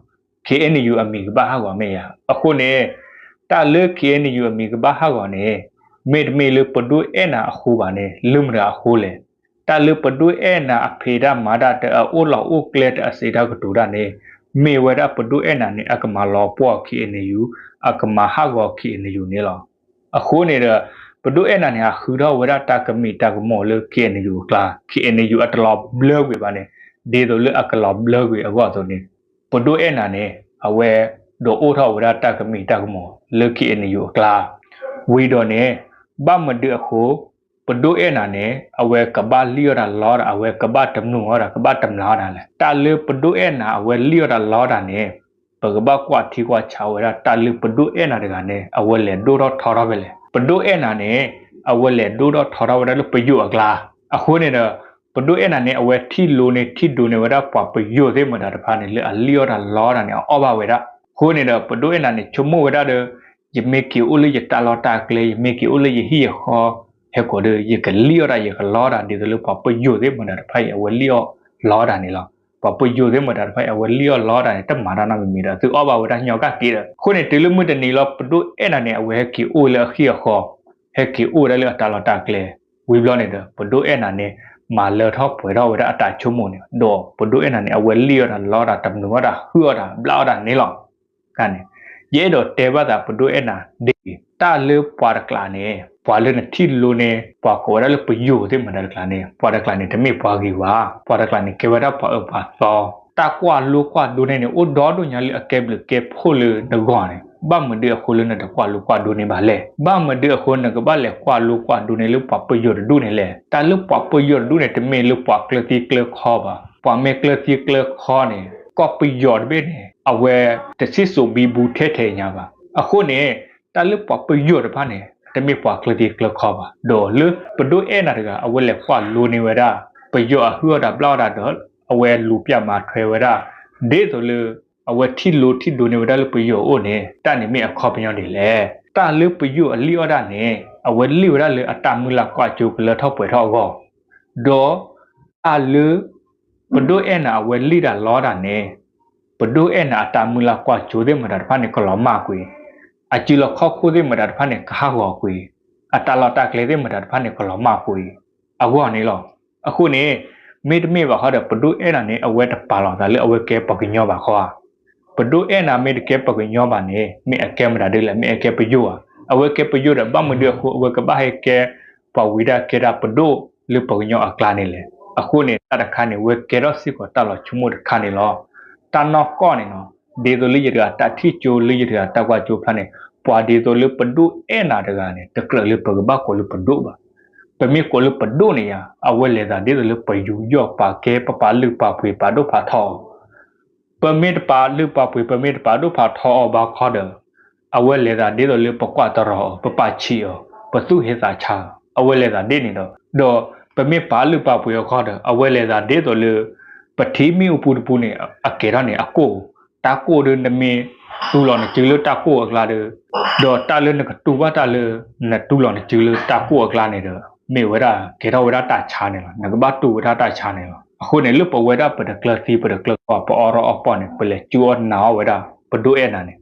KNU အမံၤကဘၣ်ဟးဂီၤမ့ၢ်ယါ. အဃိန့ၣ် တၢ်လၢ KNU အမံၤကဘၣ်ဟးဂီၤန့ၣ် မ့တမ့ၢ်လၢပဒိၣ်အဲၣ်နၤအဃိဘၣ်န့ၣ် လၢမတဂၤအဃိလဲၣ်. တၢ်လၢပဒိၣ်အဲၣ်နၤအဖံးတၢ်မၤတၢ် တၢ်အအိၣ်လီၤအိၣ်ကျဲ တၢ်အစံးတၢ်ကတိၤတၢ်န့ၣ် မ့ၢ်ဝဲဒၣ်ပဒိၣ်အဲၣ်နၤန့ၣ် အကမၤလီၤပှီၢ် KNU, အကမၤဟးဂီၤ KNU န့ၣ်လီၤ. အဃိန့ၣ်ဒီး ပဒိၣ်အဲၣ်နၤန့ၣ် ဟးဃုထီၣ်ဝဲဒၣ်တၢ်ကမံးတၢ်ကမီၤလၢ KNU အကျါ, KNU အတလီၤဘျၢကွံာ်ဘၣ်န့ၣ် ဒ်သိးလၢအကလီၤဘျၢကွံာ်အဂီၢ်အသိးန့ၣ် ပဒိၣ်အဲၣ်နၤန့ၣ် အဝဲဒိးအိၣ်ထီၣ်ဝဲဒၣ်တၢ်ကမံးတၢ်ကမီၤလၢ KNU အကျါ. ဝံၤဒီးန့ၣ် ဘၣ်မနုၤအဃိ ပဒိၣ်အဲၣ်နၤန့ၣ် အဝဲကဘၣ်လံၣ်အီၣ်တၢ်လီတၢ် အဝဲကဘၣ်တမျိးအီၣ်တၢ် ကဘၣ်တမျးအီၣ်တၢ်လဲၣ်. တၢ်လၢပဒိၣ်အဲၣ်နၤအဝဲလံၣ်အီၣ်တၢ်လီတၢ်န့ၣ် ပကဘၣ်ကွၢ်ထံကွၢ်ဆးဝဲဒၣ် တၢ်လၢပဒိၣ်အဲၣ်နၤတဂၤန့ၣ် အဝဲလဲၤဒိၣ်ထီၣ်ထီထီၣ်ဖဲလဲၣ်. ပဒိၣ်အဲၣ်နၤန့ၣ် အဝဲလဲၤဒိၣ်ထီၣ်ထီထီၣ်ဝဲဒၣ်လၢပယိၤအကျါ. အဃိန့ၣ်ဒီး ပဒိၣ်အဲၣ်နၤန့ၣ် အဝဲထံၣ်လိန့ၢ်ထံၣ်ဒိးန့ၢ်ဝဲဒၣ်ပှၤပယိၤသ့ၣ်မတၤတဖၣ်န့ၣ် လၢအလံၣ်အီၣ်တၢ်လီတၢ်န့ၣ် အအီၣ်ဘၣ်ဝဲဒၣ်. အဃိန့ၣ်ဒီး ပဒိၣ်အဲၣ်နၤန့ၣ် ဆိကမိၣ်ဝဲဒၣ်ဒီး ယမ့ၢ်က့ၤအိၣ်လၢယတၢ်လီၢ်တၢ်ကျဲ ယမ့ၢ်က့ၤအိၣ်လၢယဟံၣ်ယဃီ ဟဲကိးဒီး ယကလံၣ်အီၣ်တၢ်ယကလီတၢ် ဒ်သိးလၢပှၤပယိၤသ့ၣ်မတၤတဖၣ်အံၤ အဝဲလံၣ်အီၣ်လီတၢ်န့ၣ်လီၤ. ပှၤပယိၤသ့ၣ်မတၤတဖၣ်အံၤ အဝဲလံၣ်အီၣ်လီတၢ်န့ၣ် တမၤတၢ်နီတမံၤမံၤဒီး သုအီၣ်ဘၣ်ဝဲဒၣ်ညီကၣ်က့ဒီး အဃိန့ၣ် တုၤလၢမုၢ်တနံၤလီၤ ပဒိၣ်အဲၣ်နၤန့ၣ် အဝဲဟဲက့ၤအိၣ်လၢအဟံၣ်အဃီ ဟဲက့ၤအိၣ်ဝဲဒၣ်လၢအတၢ်လီၢ်တၢ်ကျဲ ဝံၤဘျီန့ၣ်ဒီး ပဒိၣ်အဲၣ်နၤန့ၣ် မၤလၢထီၣ်ပှဲၤထီၣ်ဝဲဒၣ်အတၢ်ဆိကမိၣ်န့ၣ် ဒီးပဒိၣ်အဲၣ်နၤန့ၣ် အဝဲလံၣ်အီၣ်တၢ်လီတၢ် တမျိးအီၣ်တၢ် ဟုၣ်အီၣ်တၢ် ဘျါအီၣ်တၢ်န့ၣ်လီၤ. န့ၣ် ယအဲၣ်ဒိးတဲဘၣ်သးပဒိၣ်အဲၣ်နၤဒ်အံၤ, တၢ်လၢပှၤတကျးန့ၣ် ပှၤလၢနထံၣ်လိန့ၢ် ပှၤကိးဝဲဒၣ်လၢပယိၤသ့ၣ်မတၤတကျးန့ၣ် ပှၤတကျးန့ၣ် တမ့ၢ်ပှၤဂ့ၤဘၣ်, ပှၤတကျးန့ၣ် ကဲဝဲဒၣ်ပှၤအၢပှၤသီ, တၢ်ကွၢ်လိကွၢ်ဒိန့ၢ်န့ၣ် အိၣ်ဒီဒိၣ်ညါလၢအကဲဘျုးကဲဖှိၣ်လၢနဂီၢ်န့ၣ် ဘၣ်မနုၤအဃိလၢနတကွၢ်လိကွၢ်ဒိန့ၢ်ဘၣ်လဲၣ်. ဘၣ်မနုၤအဃိနကဘၣ်လဲၤကွၢ်လိကွၢ်ဒိန့ၢ်လၢပှၤပယိၤတဒူၣ်န့ၣ်လဲၣ်. တၢ်လၢပှၤပယိၤတဒူၣ်န့ၣ် တမ့ၢ်လၢပှၤကျၢၤသံကျၢၤခီဘၣ်. ပှၤမ့ၢ်ကျၢၤသံကျၢၤခီန့ၣ် ကီၢ်ပယီၤတဘ့ၣ်န့ၣ် အဝဲတစံၣ်စိၤဘံဘူထဲထဲညါဘၣ်. အဃိန့ၣ် တၢ်လၢပှၤပယိၤတဖၣ်န့ၣ် တမ့ၢ်ပှၤကျၢၤသံကျၢၤခီဘၣ်. ဒီးလၢပဒိၣ်အဲၣ်နၤတဂၤ အဝဲလဲၤကွၢ်လိန့ၢ်ဝဲဒၣ် ပယီၤအဟုၣ်အီၣ်တၢ်ဘျါအီၣ်တၢ်ဒီး အဝဲလူၤပိာ်မၤထွဲဝဲဒၣ် ဒ်သိးလၢ အဝဲထံၣ်လိထံၣ်ဒိန့ၢ်ဝဲဒၣ်လၢပယီၤအအိၣ်န့ၣ် တၢ်န့ၣ်မ့ၢ်အခီပညီဒ်လဲၣ်. တၢ်လၢပယိၤအလံၣ်အီၣ်တၢ်န့ၣ် အဝဲလံၣ်ဝဲဒၣ်လၢအတၢ်မုၢ်လၢ်ကွၢ်စိကလၢထီၣ်ပှဲၤထီၣ်အဂီၢ်, ဒီး တၢ်လၢ ပဒိၣ်အဲၣ်နၤအဝဲလံၣ်တၢ်လီတၢ်န့ၣ် ပဒိၣ်အဲၣ်နၤအတၢ်မုၢ်လၢ်ကွၢ်စိသ့ၣ်မတၤတဖၣ်န့ၣ် ကလီၤမၢ်ကွံာ်, အစုလီၢ်ခီၣ်ခိၣ်သ့ၣ်မတၤတဖၣ်န့ၣ် ကဟးဂီၤကွံာ်, အတၢ်လီၢ်တၢ်ကျဲသ့ၣ်မတၤတဖၣ်န့ၣ် ကလီၤမၢ်ကွံာ် အဂီၢ်န့ၣ်လီၤ. အဃိန့ၣ် မ့တမ့ၢ်ဘၣ်ဃီဒီး ပဒိၣ်အဲၣ်နၤန့ၣ် အဝဲတပာ်လီၤသးလၢအဝဲကဲပှၤကညီဘၣ်ဃီဧါ. ပဒိၣ်အဲၣ်နၤမ့ၢ်တကဲပှၤကညီဘၣ်န့ၣ် မ့ၢ်အကဲမတၤဒ်လဲၣ်, မ့ၢ်အကဲပယိၤဧါ. အဝဲကဲပယိၣ်ဒီး ဘၣ်မနုၤအဃိ အဝဲကဘၣ်ဟဲကဲပှၤဝံဒၣ်ကဲဒၣ်ပဒိၣ်လၢပှၤကညီအကျါန့ၣ်လဲၣ်. အဃိန့ၣ် တၢ်တခါန့ၣ် ဝဲကဲထီၣ်စ့ၢ်ကီးတၢ်လီၤဆိကမိၣ်တခါန့ၣ်လီၤ. တၢ်နီၢ်ကီၢ်န့ၣ်နီၤ, ဒ်သိးလၢယတဂၤတၢ်ထံၣ်ကၠိ လၢယတဂၤတၢ်ကွၢ်ကၠိဖျါန့ၣ်, ပှၤဒ်သိးလၢပဒိၣ်အဲၣ်နၤတဂၤန့ၣ် တကြၢးလၢပကဘၣ်ကိးလၢပဒိၣ်ဘၣ်. ပမ့ၢ်ကိးလၢပဒိၣ်န့ၣ်ယါ, အဝဲလဲၤသးဒ်သိးလၢပယူးယီၣ်ပာ်ကဲ ပပာ်လုၢ်ပာ်ပှ့ၤ ပာ်ဒိၣ်ပာ်ထီအီၤ ပမ့ၢ်တပာ်လုၢ်ပာ်ပှ့ၤ ပမ့ၢ်တပာ်ဒိၣ်ပာ်ထီအီၤဘၣ်ခီဒီး, အဝဲလဲၤသးဒ်သိးလၢပကွၢ်တရီၤအီၤ, ပပာ်ဆံးအီၤ, ပသူၣ်ဟ့သးဆါအီၤ, အဝဲလဲၤသးဒ်န့ၣ်ဒီး, ဒီးပမ့ၢ်ပာ်လုၢ်ပာ်ပှ့ၤအီၤခီဒီး အဝဲလဲၤသးဒ်သိးလၢ ပထံမ့ၣ်အူပူၤတပူၤန့ၣ် အကဲထီၣ်န့ၣ်အကိၣ်, တၢ်ကိၣ်ဒီး နမ့ၢ်တူၢ်လီၤနစုလၢတၢ်ကိၣ်အကျါဒီး, ဒီးတၢ်လၢနကတူၢ်ဘၣ်တၢ်လၢ နတူၢ်လီၤနစုလၢတၢ်ကိၣ်အကျါန့ၣ်ဒီး မ့ၢ်ဝဲဒၣ် ကဲထီၣ်ဝဲဒၣ်တၢ်ဆါန့ၣ်လီၤ. နကဘၣ်တူၢ်ဝဲဒၣ်တၢ်ဆါန့ၣ်လီၤ. အဃိန့ၣ် လၢပဝဲဒၣ်ပတကျၢၤသံ ပတကျၢၤကီၢ် ပအီထီၣ်အီၣ်ပီၣ်န့ၣ် ပလဲၤစူအီၣ်နာ်အီၣ်ဝဲဒၣ် ပဒိၣ်အဲၣ်နၤန့ၣ်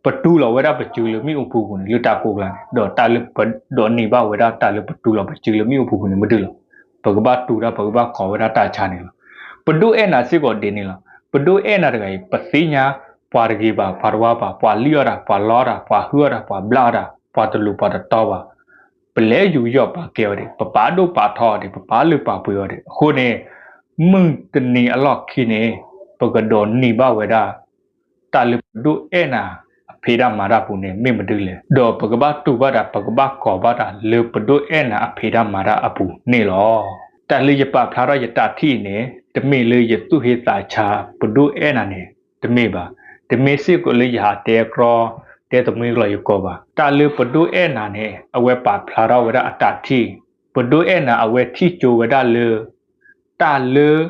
ပတူၢ်လီၤဝဲဒၣ်ပစုလၢမ့ၣ်အူပူၤပူၤန့ၣ် လၢတၢ်ကိၣ်ကျါန့ၣ်, ဒီးတၢ်လၢပဒိးန့ၢ်ဘၣ်ဝဲဒၣ်တၢ်လၢပတူၢ်လီၤပစုလၢမ့ၣ်အူပူၤပူၤန့ၣ် မ့ၢ်ဒ်လဲၣ်. ပကဘၣ်တူၢ်ဒၣ် ပကဘၣ်ကိးဝဲဒၣ်တၢ်ဆါန့ၣ်လီၤ. ပဒိၣ်အဲၣ်နၤစ့ၢ်ကီးဒ်န့ၣ်လီၤ. ပဒိၣ်အဲၣ်နၤတဂၤအံၤ ပသ့ၣ်ညါ ပှၤတဂ့ၤဘၣ် ပှၤတဝါဘၣ် ပှၤလံၣ်အီၣ်တၢ် ပှၤလီအီၣ်တၢ် ပှၤဟုၣ်အီၣ်တၢ် ပှၤဘျၣ်အီၣ်တၢ် ပှၤတလူၤပှၤတတီဘၣ် ပလဲၤယူးယီၣ်ပာ်ကဲအီၤဒံး ပပာ်ဒိၣ်ပာ်ထီအီၤဒံး ပပာ်လုၢ်ပာ်ပှ့ၤအီၤဒံး အဃိန့ၣ် မုၢ်တနံၤအလီၢ်ခံန့ၣ် ပကဒိးန့ၢ်ဘၣ်ဝဲဒၣ် တၢ်လၢပဒိၣ်အဲၣ်နၤအဖံးတၢ်မၤတၢ်အပူၤန့ၣ် မ့ၢ်မနုၤလဲၣ်. ဒီးပကဘၣ်တူၢ်ဘၣ်တၢ် ပကဘၣ်ကိးဘၣ်တၢ်လၢပဒိၣ်အဲၣ်နၤအဖံးတၢ်မၤတၢ်အပူၤန့ၣ်လီၤ. တၢ်လၢယပာ်ဖျါထီၣ်ယတၢ်ထံၣ်အံၤန့ၣ် တမ့ၢ်လၢယသူၣ်ဟ့သးဆါ ပဒိၣ်အဲၣ်နၤန့ၣ် တမ့ၢ်ဘၣ်. တမ့ၢ်စ့ၢ်ကီးလၢယဟးတဲကြီ တဲသမူကျိာ်ယကိးဘၣ်. တၢ်လၢပဒိၣ်အဲၣ်နၤန့ၣ် အဝဲပာ်ဖျါထီၣ်ဝဲဒၣ်အတၢ်ထံၣ် ပဒိၣ်အဲၣ်နၤအဝဲထံၣ်ကၠိဝဲဒၣ်လၢ တၢ်လၢ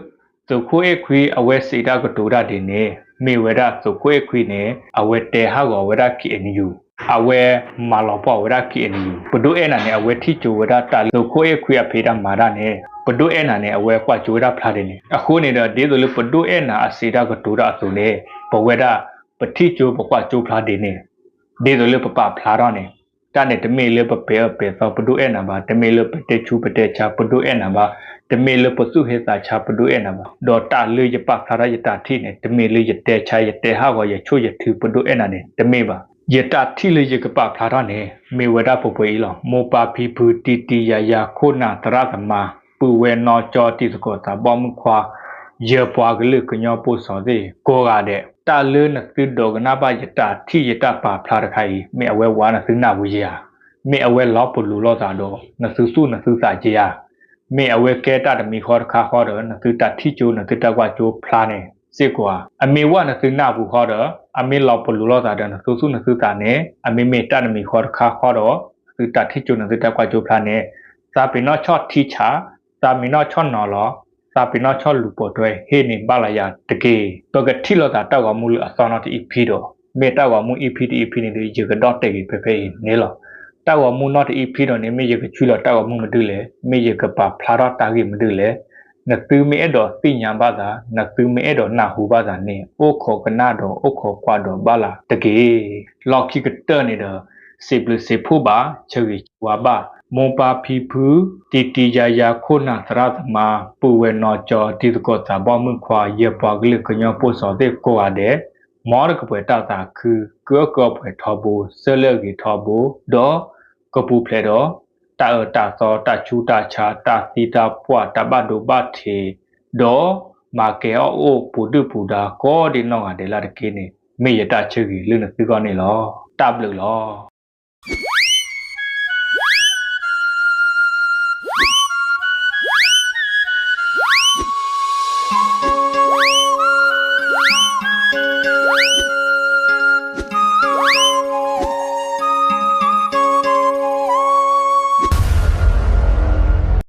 သုးခိၣ်အဲၣ်ခွံအဝဲစံးတၢ်ကတိၤတၢ်ဒ်န့ၣ် မ့ၢ်ဝဲဒၣ်သုးခိၣ်အဲၣ်ခွံန့ၣ် အဝဲတဲဟးဂီၤဝဲဒၣ် KNU အဝဲမၤလီၤပှီၢ်ဝဲဒၣ် KNU. ပဒိၣ်အဲၣ်နၤန့ၣ် အဝဲထံၣ်ကၠိဝဲဒၣ်တၢ်လၢသုးခိၣ်အဲၣ်ခွံအဖံးတၢ်မၤတၢ်န့ၣ် ပဒိၣ်အဲၣ်နၤန့ၣ် အဝဲကွၢ်ကၠိဝဲဒၣ်ဖျါဒ်န့ၣ် အဃိန့ၣ်ဒီး ဒ်သိးလၢပဒိၣ်အဲၣ်နၤအစံးတၢ်ကတိၤတၢ်အသိးန့ၣ် ပဝဲဒၣ် ပထံၣ်ကၠိပကွၢ်ကၠိဖျါဒ်န့ၣ် ဒ်သိးလၢပပာ်ဖျါထီၣ်န့ၣ် တၢ်န့ၣ်တမ့ၢ်လၢပပဲာ်အၢပဲာ်သီပဒိၣ်အဲၣ်နၤဘၣ်, တမ့ၢ်လၢပတဲဆူပတဲဆါပဒိၣ်အဲၣ်နၤဘၣ်, တမ့ၢ်လၢပသူၣ်ဟ့သးဆါပဒိၣ်အဲၣ်နၤဘၣ်, ဒီးတၢ်လၢယပာ်ဖျါထီၣ်ယတၢ်ထံၣ်န့ၣ် တမ့ၢ်လၢယတဲဆါယတဲဟးဂီၤယဆိၣ်ယထုပဒိၣ်အဲၣ်နၤန့ၣ် တမ့ၢ်ဘၣ်. ယတၢ်ထံၣ်လၢယကပာ်ဖျါထီၣ်န့ၣ် မ့ၢ်ဝဲဒၣ်ပှဲၤပှဲၤအံၤလီၤ. မိၢ်ပၢ်ဖံဖု တံၤတံၤယၤယၤ ခိၣ်နၢ်သရၣ်သမါ ပုၢ်ဝဲၢ်နီၢ်ကၠီ တံၤသကိးသးဘီၣ်မုၣ်ခွါ ယပှၤကလုာ်ကညီဖိစီၤသ့ၣ်ကိးဂၤဒဲး, တၢ်လၢနသုဒိးကနၣ်ဘၣ်ယတၢ်ထံၣ်ယတၢ်ပာ်ဖျါတခါအံၤ မ့ၢ်အဝဲဝးနသုနၢ်ပူၤယၤ, မ့ၢ်အဝဲလီၤပလိာ်လိာ်သးဒီး နသုသူၣ်နသုသးက့ၤဧါ, မ့ၢ်အဝဲကဲတၢ်တမံၤဃီတခါဃီဒီး နသုတၢ်ထံၣ်ကၠိ နသုတၢ်ကွၢ်ကၠိဖျါန့ၣ်စ့ၢ်ကီးဧါ, အမ့ၢ်ဝးနသုနၢ်ပူၤဃီဒီး အမ့ၢ်လီၤပလိာ်လိာ်သးဒီး နသုသူၣ်နသုသးန့ၣ် အမ့ၢ်မ့ၢ်တၢ်တမံၤဃီတခါဃီဒီး နသုတၢ်ထံၣ်ကၠိ နသုတၢ်ကွၢ်ကၠိဖျါန့ၣ် သးပ့ၤနီၣ်ဆီၣ်ထံဆး, သးပ့ၤနီၣ်ဆီၣ်နီၤလီၤ, သးပ့ၤနီၣ်ဆီၣ်လူၤပိာ်ထွဲ ဟ့ၣ်န့ၢ်ဘၣ်လၢယၤတက့ၢ်. ပကထံၣ်လိာ်သးတၢ်ဂီၤမူလၢအသီနီတအံၤဖဲဒီး မ့ၢ်တၢ်ဂီၤမူအံၤဖဲတအံၤဖဲန့ၣ်ဒီး ယကဒီၣ်တဲာ်က့ၤဖဲဖဲအံၤန့ၣ်လီၤ. တၢ်ဂီၤမူနီတအံၤဖဲဒီးန့ၣ် မ့ၢ်ယကဆွံလီၤတၢ်ဂီၤမူမဒုလဲၣ်, မ့ၢ်ယကပာ်ဖျါထီၣ်တၢ်ဂ့ၢ်မဒုလဲၣ်, နသုမ့ၢ်အဲၣ်ဒိးသ့ၣ်ညါဘၣ်သး, နသုမ့ၢ်အဲၣ်ဒိးနၢ်ဟူဘၣ်သးန့ၣ် အိၣ်ခိးကနၣ်ဒီးအိၣ်ခိးကွၢ်ဒီးဘၣ်လၢ်တက့ၢ်. လီၢ်ခံကတၢၢ်န့ၣ်ဒီး စံးဘျုးစံးဖှိၣ်ဘၣ်, ဆၢဂ့ၤဆၢဝါဘၣ်, မိၢ်ပၢ်ဖံဖု, တံၤတံၤယၤယၤ ခိၣ်နၢ်သရၣ်သမါ, ပုၢ်ဝဲၢ်နီၢ်ကၠီ တံၤသကိးသးဘီၣ်မုၣ်ခွါ, ယပှၤကလုာ်ကညီဖိစီၤသ့ၣ်ကိးဂၤဒဲး, မ်တကပှဲၤတၢ်သးခု, ကအၢကအီပှဲၤထီဘိ, ဆၢလၢအဂ့ၤထီဘိ, ဒီးကပူၤဖျဲးဒီး တၢ်အၢတၢ်သီ, တၢ်ဆူးတၢ်ဆါ, တၢ်သံတၢ်ပှၢ်, တၢ်ဘၣ်ဒိဘၣ်ထံး, ဒီးမၤကဲၤအီၣ်အိၣ်ပူၤဒုၣ်ပူၤဒါ ကိးဒံးနီၢ်ဂၤဒဲးလၢ်တက့ၢ်န့ၣ် မ့ၢ်ယတၢ်ဆၢဂ့ၤလၢနသုဂီၢ်န့ၣ်လီၤ. တၢ်ဘျုးလီၤ.